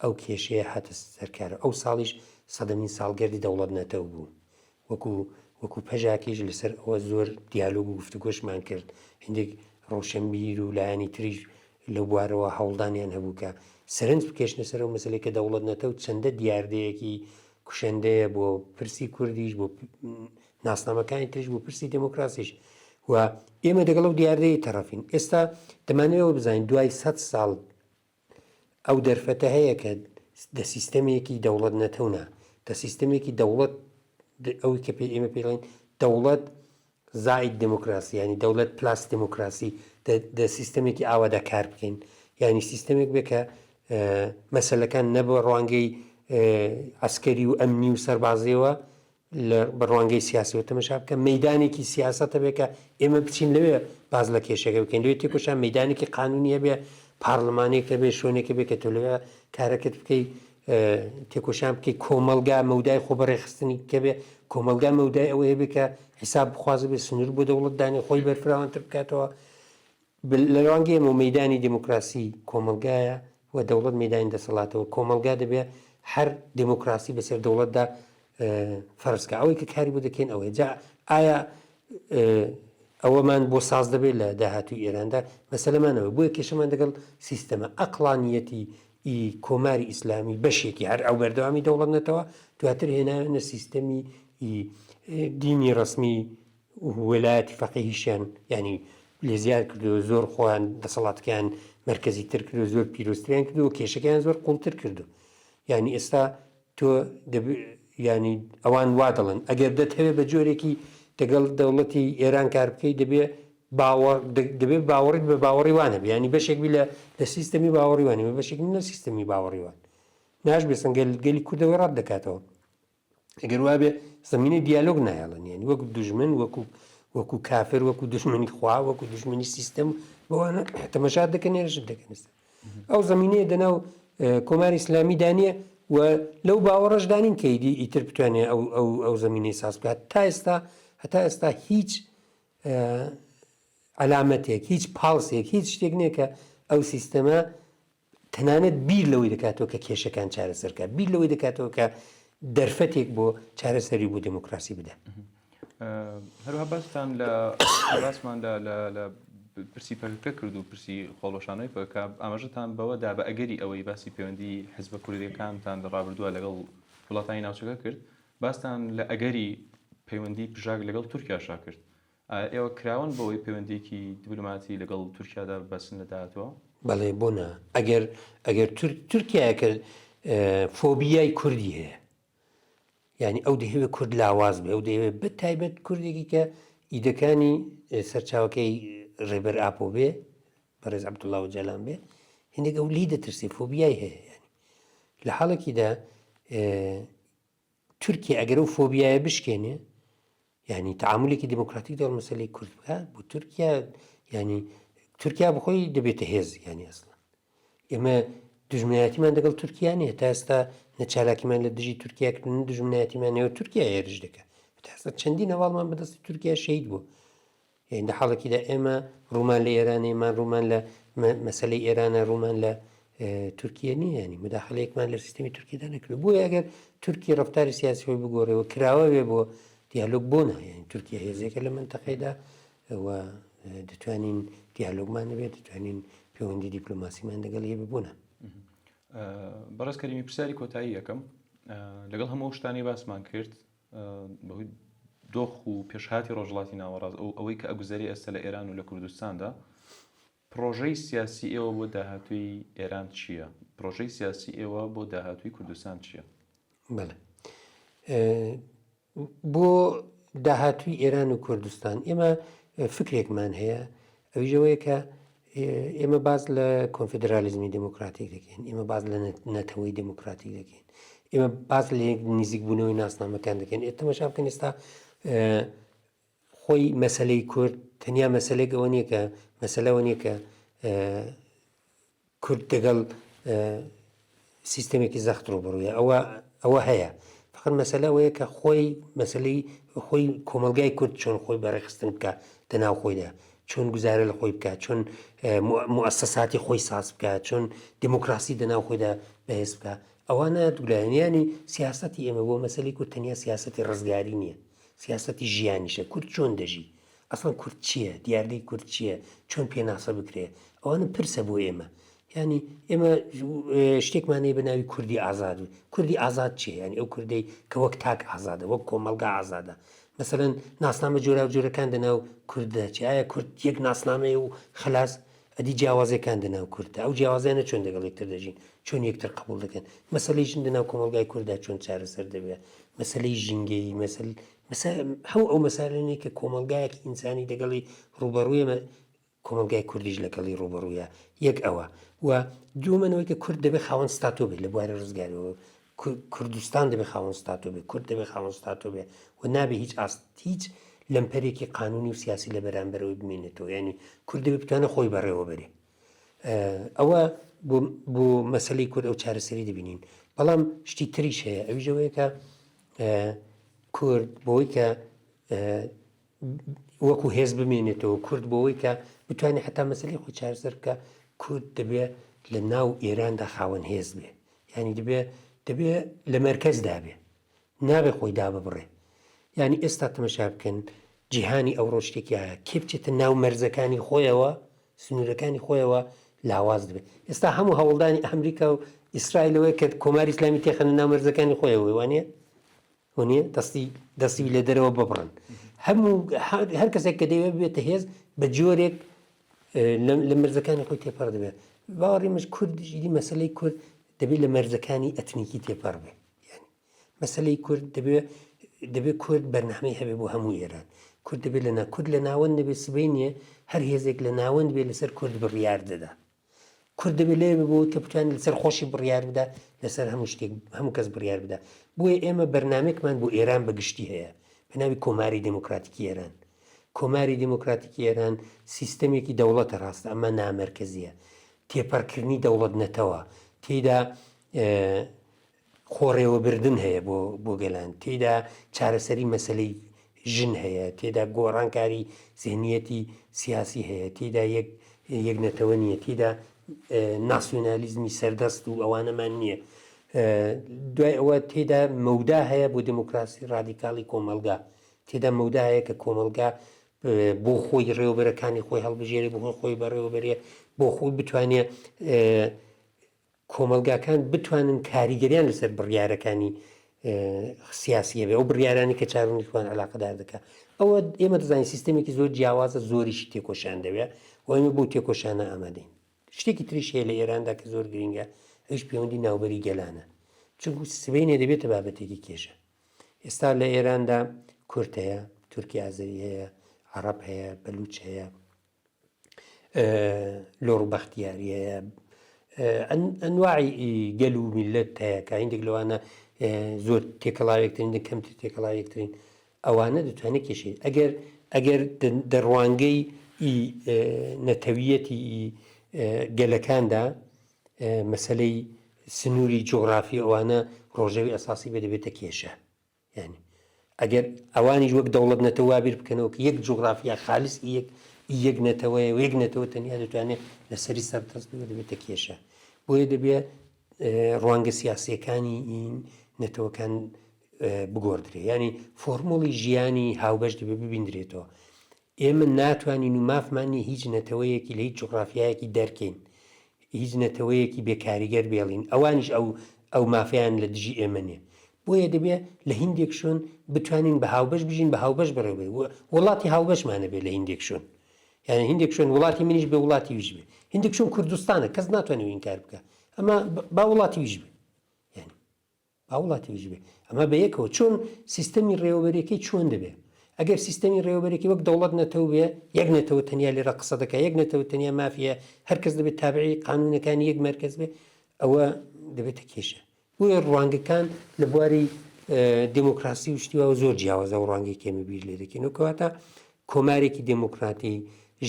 ئەو کێشەیە هاتە سەر کارەوە، ئەو ساڵیش سەدەمین ساڵگەردی دەوڵەت نەتەو بوو، وەکو وەکو پەژاکیش لەسەر ئەوە زۆر دیالۆگ و گفتوگۆشمان کرد، هەندێک ڕۆشنبیر و لایەنی تریش لەو بوارەوە هەوڵدانیان هەبوو کە سەرنج بکێشنە سەر ئەو مەسەلەی کە دەوڵەت نەتەو چەندە دیاردەیەکی کوشەندەیە بۆ پرسی کوردیش بۆ ناسنامەکانی تریش بۆ پرسی دێمۆکراسیش و ئێمە دەگەڵ ئەو دیاردەیە تەڕەفین. ئێستا دەمانەوێت ئەوە بزانین دوای سەد ساڵ ئەو دەرفەتە هەیە کە دە سیستەمێکی دەوڵەت نەتەو نا، دە سیستەمێکی دەوڵەت ئەوی کە پێی ئێمە پێی دەڵێین دەوڵەت زائید دێمۆکراسی یانی دەوڵەت plus دێمۆکراسی دە سیستەمێکی ئاوادا کار بکەین یانی سیستەمێک بێ کە مەسەلەکان نە بە ڕوانگەی عەسکەری و ئەمنی و سەربازیەوە لە بە ڕوانگەی سیاسیەوە تەمەشا بکە مەیدانێکی سیاسەت هەبێ کە ئێمە بچین لەوێ باس لە کێشەکە بکەین لەوێ تێکۆشان مەیدانێکی قانونی هەبێ پارلمانێک هەبێ شوێنێک هەبێ کە تۆ لەوێ کارەکەت بکەی. تێکۆشان بکەی کۆمەڵگا مەودای خۆ بەڕێخستنی کەبێ کۆمەڵگا مەودای ئەوە هەبێ کە حیساب بخوازە بێ سنوور بۆ دەوڵەت دانێ خۆی بەرفراوانتر بکاتەوە لە ڕوانگەی ئێمەوە مەیدانی دێموکراسی کۆمەڵگایە و دەوڵەت مەیدانی دەسەڵاتەوە، کۆمەڵگا دەبێ هەر دێموکراسی بەسەر دەوڵەتدا فەرز کا. ئەوەی کە کاری بۆ دەکەین ئەوەیە. جا ئایا ئەوەمان بۆ ساز دەبێت لە داهاتووی ئێراندا؟ مەسەلەمان ئەوەیە. بۆیە کێشەمان دەگەڵ سیستەمە. ئەقڵانییەتی ئی کۆماری ئیسلامی بەشێکی هەر ئەو بەردەوامی دەوڵەت نەتەوە، دواتر هێناویانە سیستەمی ئی دینی ڕەسمی وەلایەتی فەقیهیشیان یانی لێ زیاد کردو زۆر خۆیان دەسەڵاتەکەیان مەرکەزی تر کردو زۆر پیرۆزتریان کردو کێشەکەیان زۆر قوڵتر کردو یانی ئێستا تۆ ینی ئەوان وا دەڵێن ئەگەر دەتهەوێ بە جۆرێکی دەگەڵ دەوڵەتی ئێران کار بکەی دەبێ دەبێ باوەڕیت بە باوەڕی وانە بیانی بەشێک بی لە لە سیستەمی باوەڕی وانی بەشێک لە سیستەمی باوەڕی وان ناش بێسن گەل گەلی کوردەوەی ڕەت دەکاتەوە ئەگەر وابێ زمینەی دیالۆگ نایەڵن یعنی وەکو دوژمن وەکو وەکو کافر وەکو دژمنی خوا وەکو دژمنی سیستەم بەوانە تەمەشا دەکەن هێرشت دەکەن ئەو زمینەیە دەناو کۆماری ئیسلامی دانیە و لەو باوەڕەش دانین کە ئیدی ئیتر بتوانێت ئەو ئەو ئەو زمینەی ساز بکات تا ئێستا هەتا ئێستا هیچ عەلامەتێک هیچ پاڵسێک هیچ شتێک نییە کە ئەو سیستەمە تەنانەت بیر لەوەی دەکاتەوە کە کێشەکان چارەسەر بکات، بیر لەوەی دەکاتەوە کە دەرفەتێک بۆ چارەسەری بۆ دێموکراسی بدا. هەروەها باستان لە باسمان لە لە لە پرسی پەکەکە کرد و پرسی خۆڵوەشانەوەی پەکەکە ئاماژەتان بەوە دا بە ئەگەری ئەوەی باسی پەیوەندی حزبە کوردیەکانتان لە ڕابردووە لەگەڵ وڵاتانی ناوچەکە کرد باستان لە ئەگەری پەیوەندی پژاک لەگەڵ تورکیاشا کرد ئایا ئێوە کراوەن بۆ ئەوەی پەیوەندییەکی دیبلۆماتی لەگەڵ تورکیادا ببەستن لە داهاتووە؟ بەڵێ بۆ نا؟ ئەگەر ئەگەر تورکیایە کە فۆبیای کوردی هەیە یعنی ئەو دەیەوێت کورد لاواز بێ ئەو دەیەوێت بە تایبەت کوردێکی کە ئیدەکانی سەرچاوەکەی ڕێبەر ئاپۆ بێ بەڕێز عەبدوڵا ئۆجالان بێ هندێک ئەو لی دەترسێ فۆبیای هەیە ینی لە حاڵێکیدا تورکیا ئەگەر ئەو فۆبیایە بشکێنێ یعنی تعاملێکی دیموکراتیک دەگەڵ مەسەلەی کورد بکات بۆ تورکیا یعنی تورکیا بخۆی دەبێتە هێز یعنی ئەسڵا ئێمە دژمنایەتیمان دەگەڵ تورکیا نییە تا ئێستا نە چالاکیمان لە دژی تورکیا کردن دژمنایەتیمان نێوە تورکیا هێرش دەکات تا ئێستا چەندین هەواڵمان بەدەستی تورکیا شەهید بوو یانی لە حاڵێکیدا ئێمە ڕوومان لە ئێرانە مان ڕوومان لە مەسەلەی ئێرانە ڕوومان لە تورکیە نییە ینی مداخلەیەکمان لە سیستمی تورکیدا نەکرد بۆیە ئەگەر تورکی ڕفتاری سیاسی خۆی بگۆڕێەوە کراوە بێ بۆ دیالۆگ بۆ نا یانی تورکیا هێزێکە لە منتەقەیدا و دەتوانین دیالۆگمان هەبێت دەتوانین پەیوەندی دیپلۆماسیمان لەگەڵ هەبێ بۆ نا بەڕێز کەریمی پرسیاری کۆتایی یەکەم لەگەڵ هەموو شتانی باسمان کرد بەهۆی دۆخ و پێشهاتی ڕۆژهەڵاتی ناوەڕاست ئەو ئەوەی کە ئەگوزەرێ ئێستا لە ئێران و لە کوردستاندا پڕۆژەی سیاسی ئێوە بۆ داهاتووی ئێران چییە؟ پڕۆژەی سیاسی ئێوە بۆ داهاتووی کوردستان چییە؟ بەڵێ بۆ داهاتووی ئێران و کوردستان ئێمە فکرێکمان هەیە ئەویش ئەوەیە کە ئێمە باس لە کۆنفدرالیزمی دێموکراتیک دەکەین، ئێمە باس لە نەتەوەی دێموکراتیک دەکەین، ئێمە باس لە نزیکبوونەوەی ناسنامەکان دەکەین. ئێ تەماشا بکەن ئێستا خۆی مەسەلەی کورد تەنیا مەسەلێک ئەوە نییە کە مەسەلەوە نییە کە کورد دەگەڵ سیستەمێکی زەخت ڕووبەڕوویە ئەوە ئەوە هەیە فقط مەسەلە ئەوەیە کە خۆی مەسلەی خۆی کۆمەلگای کورد چۆن خۆی بەڕێخستن بکە دەناو خۆیدا چۆن گوزارە لە خۆی بکە چۆن موسەساتی خۆی ساز بکە چۆن دیموکراسی دەناو خۆیدا بەهێز بکە ئەوانە دوولایەنیانی سیاسەتی ئێمە بۆ مەسەلی کورد تەنیا سیاسەتی ڕزگاری نییە سیاسەتی ژیانیشە کورد چۆن دەژی ئەسڵەن کورد چییە؟ دیاردەی کورد چییە؟ چۆن پێناسە بکرێ؟ ئەوانە پرسە بۆ ئێمە. یانی ئێمە شتێکمان هەیە بە ناوی کوردی ئازاد. کوردی ئازاد چییە؟ یانی ئەو کوردەی کە وەک تاک ئازادە، وەک کۆمەڵگا ئازادە. مەسەلەن ناسنامە جۆراوجۆرەکان دەناو کورددا چی؟ ئایا کورد یەک ناسنامەیە و خەلاس؟ ئەدی جیاوازیەکان دەناو کورددا ئەو جیاوازیانە چۆن دەگەڵ یەکتر دەژین؟ چۆن یەکتر قبوڵ دەکەن؟ مەسەلەی ژن دەناو کۆمەڵگای کورددا چۆن چارەسەر دەبێ؟ مەسەلەی ژینگەیی، مەسەل مەسە هەموو ئەو مەسالانەی کە کۆمەڵگایەکی ئینسانی دەگەڵی ڕووبەڕوویە کۆمەڵگای کوردیش لەگەڵی ڕووبەڕوویە یەک ئەوە و دووەمەن ئەوەی کە کورد دەبێ خاوەن ستاتۆ بێت لە بواری ڕزگاریەوە کوردستان دەبێ خاوەن ستاتۆ بێ کورد دەبێ خاوەن ستاتۆ بێ و نابێ هیچ ئاست هیچ لەمپەرێکی قانونی و سیاسی لە بەرامبەرەوەی بمێنێتەوە یعنی کورد دەبێ بتوانێت خۆی بەڕێوە بەرێ ئەوە بۆ مەسەلەی کورد ئەو چارەسەری دەبینین. بەڵام شتی تریش هەیە ئەویش ئەوەیە کە کورد بۆی کە وەکو هێز بمێنێتەوە کورد بۆ ئەوەی کە بتوانێت حتا مەسەلەی خۆی چارەسەر بکە کورد دەبێ لە ناو ئێراندا خاوەن هێز بێ یعنی دەبێ دەبێ لە مەرکەزدا بێ نابێ خۆی داببڕێ یعنی ئێستا تەمەشا بکەن جیهانی ئەوڕۆ شتێکی هەیە کێ بچێتە ناو مەرزەکانی خۆیەوە سنوورەکانی خۆیەوە لاواز دەبێت ئێستا هەموو هەوڵدانی ئەمریکا و ئیسرائیلەوەی کە کۆماری ئیسلامی تێخەنە ناو مەرزەکانی خۆیەوە وانە وەنیە دەستی دەستی لە دەرەوە ببڕن هەموو هەر کەسێک کە دەیەوێت ببێتە هێز بە جۆرێک لە مەرزەکانی خۆی تێپەڕ دەبێت باوەڕی مش کورد ئیدی مەسلەی کورد دەبێت لە مەرزەکانی ئەتنیکی تێپەڕ بێ یعنی مەسلەی کورد دەبێت دەبێت کورد بەرنامەی هەبێ بۆ هەموو ئێران کورد دەبێت لە کورد لە ناوەند دەبێت سبەی نییە هەر هێزێک لە ناوەند بێ لەسەر کورد بڕیار دەدا کورد دەبێت لەوێ بێ بۆ کە بتوانێت لەسەر خۆشی بڕیار بدا لەسەر هەموو شتێک هەموو کەس بڕیار بدا بۆیە ئێمە بەرنامێکمان بۆ ئێران بە گشتی هەیە بە ناوی کۆماری دێموکراتیکی ئێران کۆماری دێموکراتیکی ئێران سیستەمێکی دەوڵەتە ڕاستە ئەمە نامەرکەزیە تێپەڕکردنی دەوڵەت نەتەوە تێیدا خۆڕێوەبردن هەیە بۆ بۆ گەلان، تێیدا چارەسەری مەسەلەی ژن هەیە، تێدا گۆڕانکاری زهنیەتی سیاسی هەیە، تێیدا یەک یەک نەتەوە نییە، تێیدا ناسیۆنالیزمی سەردەست و ئەوانەمان نییە. دوای ئەوە تێدا مەودا هەیە بۆ دێموکراسی ڕادیکاڵی کۆمەڵگا، تێدا مەودا هەیە کە کۆمەڵگا بۆ خۆی ڕێوەبەرەکانی خۆی هەڵبژێرێ، بۆ خۆی بەڕێوەبەرێ، بۆ خۆی بتوانێ کۆمەڵگاکان بتوانن کاریگەریان لەسەر بڕیارەکانی سیاسی هەبێ ئەو بڕیارانی کە چارەنووسی خۆیان علاقەدار دەکات ئەوە ئێمە دەزانین سیستەمێکی زۆر جیاوازە زۆریشی تێکۆشان دەوێ و ئێمە بۆ تێکۆشانە ئامادەین شتێکی تریش هەیە لە ئێراندا کە زۆر گرینگە ئەویش پەیوەندی ناوبەری گەلانە چونکو سبەینێ دەبێتە بابەتێکی کێشە ئێستا لە ئێراندا کورد هەیە تورکی ئازەری هەیە عەڕەب هەیە بەلوچ هەیە لۆڕ و بەختیاری هەیە ئەنواعی گەل و میللەت هەیە کە هیندێک لەوانە زۆر تێکەڵاوێکترین کەمتر تێکەڵاوێکترین ئەوانە دەتوانێت کێشەی ئەگەر ئەگەر دەڕوانگەی نەتەویەتی گەلەکاندا مەسلەی سنووری جوغرافی ئەوانە ڕۆژەوی ئەساسی بێ دەبێتە کێشە یانی ئەگەر ئەوانیش وەک دەوڵەت نەتەوە وا بیر بکەنەوە کە یەک جوغرافیا خالص ئی یەک ئی یەک نەتەوەیە و یەک نەتەوە تەنیا دەتوانێت لەسەری سەردەست بێ دەبێتە کێشە. بۆیە دەبێ ڕوانگە سیاسییەکانی نەتەوەکان بگۆڕدرێ. یانی فۆرموڵی ژیانی هاوبەش دەبێ ببیندرێتەوە. ئێمە ناتوانین و مافمان نیە هیچ نەتەوەیەکی لە هیچ جوغرافیایەکی دەرکەین، هیچ نەتەوەیەکی بێ کاریگەر بێڵین، ئەوانیش ئەو ئەو مافەیان لە دژی ئێمە نیە. بۆیە دەبێ لە هیندێک شوێن بتوانین بە هاوبەش بژین، بە هاوبەش بەڕێوە بەرین. وڵاتی هاوبەشمان هەبێ لە هیندێک شوێن. یانی هیندێک شوێن وڵاتی منیش بێ وڵاتی ویش بێ. هیندێک شوێن کوردستانە، کەس ناتوانێ ئینکار بکا. ئەمە با وڵاتی ویش بێ. یانی. با وڵاتی ویش بێ ئەمە بە یەکەوە چۆن سیستەمی ڕێوەبەرەکەی چۆن دەبێ ئەگەر سیستەمی ڕێوەبەرێکی وەک دەوڵەت نەتەوە بێ یەک نەتەوە تەنیا لێرە قسە دەکا یەک نەتەوە تەنیا مافیە هەر کەس دەبێت تابعی قانونەکانی یەک مەرکەز بێ ئەوە دەبێتە کێشە بۆیە ڕوانگەکان لە بواری دێموکراسی و شتی واوە زۆر جیاوازە و ڕوانگەی کێمە بیر لێ دەکەین و کەواتە کۆمارێکی دێموکراتی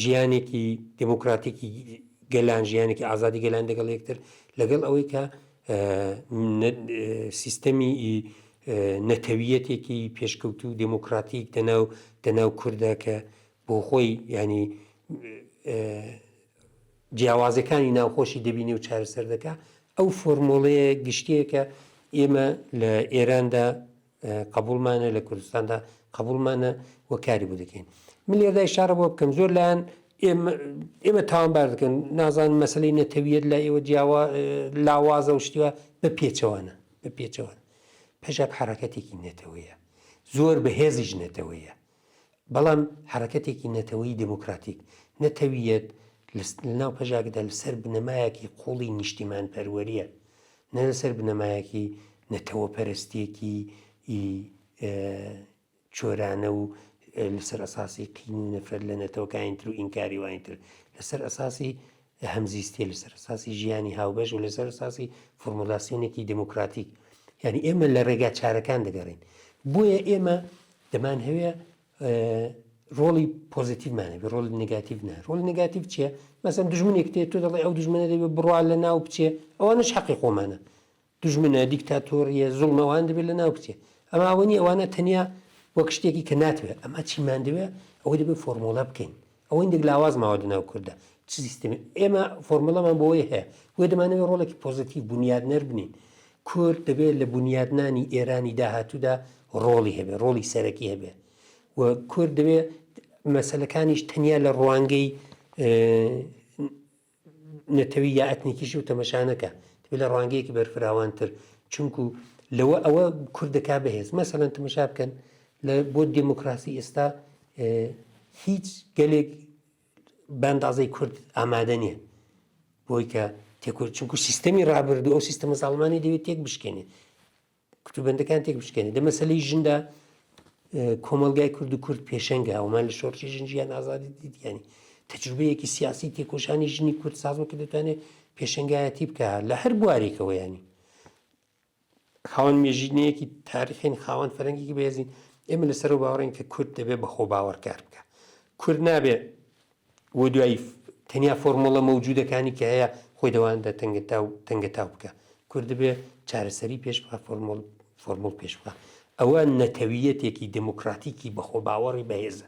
ژیانێکی دێموکراتیکی گەلان ژیانێکی ئازادی گەلان لەگەڵ یەکتر لەگەڵ ئەوەی کە سیستەمی نەتەویەتێکی پێشکەوتوو دێموکراتیک دەناو دەناو کوردە کە بۆ خۆی ینی جیاوازەکانی ناوخۆشی دەبینێ و چارەسەر دەکا ئەو فۆرمۆڵەیە گشتیەکە ئێمە لە ئێراندا قبوڵمانە لە کوردستاندا قبوڵمانە و کاری بۆ دەکەین من لێردا ئیشارە بۆ بکەم زۆر لایەن ئێمە تاوانبار دەکەن نازان مەسلەی نەتەویەت لای ئێوە جیاوا لاوازە و شتیوە بە پێچەوانە بە پێچەوانە پەژاک حەرەکەتێکی نەتەوەیە زۆر بەهێزیش نەتەوەیە بەڵام حەرەکەتێکی نەتەوەی دێموکراتیک نەتەویەت لەناو پەژاکدا لەسەر بنەمایەکی قوڵی نیشتیمانپەروەریە نە لەسەر بنەمایەکی نەتەوەپەرستیەکی چۆرانە و لەسەر ئەساسی قین و نەفرەت لە نەتەوەکانی تر و ئینکاری وانی تر لەسەر ئەساسی هەمزیستیە لەسەر ئەساسی ژیانی هاوبەش و لەسەر ئەساسی فۆرمولاسیۆنێکی دێموکراتیک یعنی ئێمە لە ڕێگا چارەکان دەگەڕین بۆیە ئێمە دەمانهەوێ ڕۆڵی پۆزیتیڤمان هەبێ ڕۆڵی نگاتیڤ نا ڕۆڵی نگاتیڤ چییە مەسەن دژمنێک تێ تۆ دەڵێ ئەو دژمنە دەبێ بڕوا لە ناو بچێ ئەوانش حەقی خۆمانە. دوژمنە، دیکتاتۆریە، زوڵمە ئەوان دەبێت لەناو بچێ. ئەما ئەوە نیە ئەوانە تەنیا وەک شتێکی کە ناتوێ. ئەما چیمان دەوێ ئەوە دەبێت فۆرمۆڵە بکەین. ئەوە هیندێک لاواز ماوە لەناو کورددا. چ سیستەمی ئێمە فۆرمۆڵەمان بۆ ئەوەی هەیە. بۆیە دەمانەوێت ڕۆڵێکی پۆزەتیڤ بونیادنەر بنین. کورد دەبێت لە بونیادنانی ئێرانی داهاتوودا ڕۆڵی هەبێ، ڕۆڵی سەرەکی هەبێ. و کورد دەبێ مەسەلەکانیش تەنیا لە ڕوانگەی نەتەوی یا ئەتنیکیش و تەمەشا نەکا دەبێت لە ڕوانگەیەکی بەرفراوانتر چونکو لەوە ئەوە کورد دەکا بەهێز مەسەلەن تەمەشا بکەن لە بۆ دێموکراسی ئێستا هیچ گەلێک بەندازەی کورد ئامادە نییە بۆی کە تێکۆ چونکو سیستەمی ڕابردوو ئەو سیستەمە زاڵمانی دەوێت تێک بشکێنێ کوتوبەندەکان تێک بشکێنێت. لە مەسەلەی ژندا کۆمەڵگای کورد و کورد پێشەنگە، ئەومان لە شۆڕشی ژن ژیان ئازادی دیت، یانی تەجروبەیەکی سیاسی تێکۆشانی ژنی کورد ساز بوو کە دەتوانێت پێشەنگایەتی بکە لە هەر بوارێکەوە یانی خاوەن مێژینەیەکی تاریخین خاوەن فەرەنگێکی بەهێزین ئێمە لەسەر و باوەڕین کە کورد دەبێت بە خۆ باوەڕکار بکە کورد نابێ و دوایی تەنیا فۆرموڵە مەوجودەکانی کە هەیە خۆی دەواندە تەنگەتاو تەنگەتاو بکا. کورد دەبێ چارەسەری پێش بخا، فۆرموڵ فۆرموڵ پێش بخا. ئەوە نەتەوییەتێکی دێموکڕاتیکی بەخۆباوەڕی بەهێزە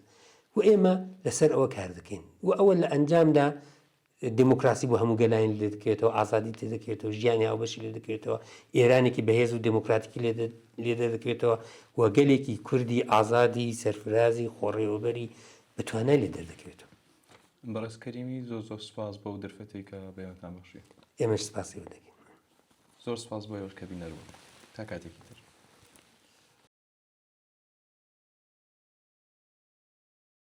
و ئێمە لەسەر ئەوە کار دەکەین و ئەوە لە ئەنجامدا دێموکراسی بۆ هەموو گەلانی لێ دەکەوێتەوە، ئازادی لێ دەکەوێتەوە، ژیانی هاوبەشی لێ دەکەوێتەوە، ئێرانێکی بەهێز و دێموکراتیکی لێ لێ دەردەکەوێتەوە و گەلێکی کوردی ئازادی، سەرفرازی، خۆڕێوەبەری بە توانای لێ دەردەکەوێتەوە. بەڕێز کەریمی زۆر زۆر سوپاس بۆ ئەو دەرفەتەی کە بە ئێمەتان بەخشی. ئێمەش سوپاسی ئێوە دەکەین. زۆر سوپاس بۆ ئێوەش کە بینەر بوون. تا کاتێکی تر.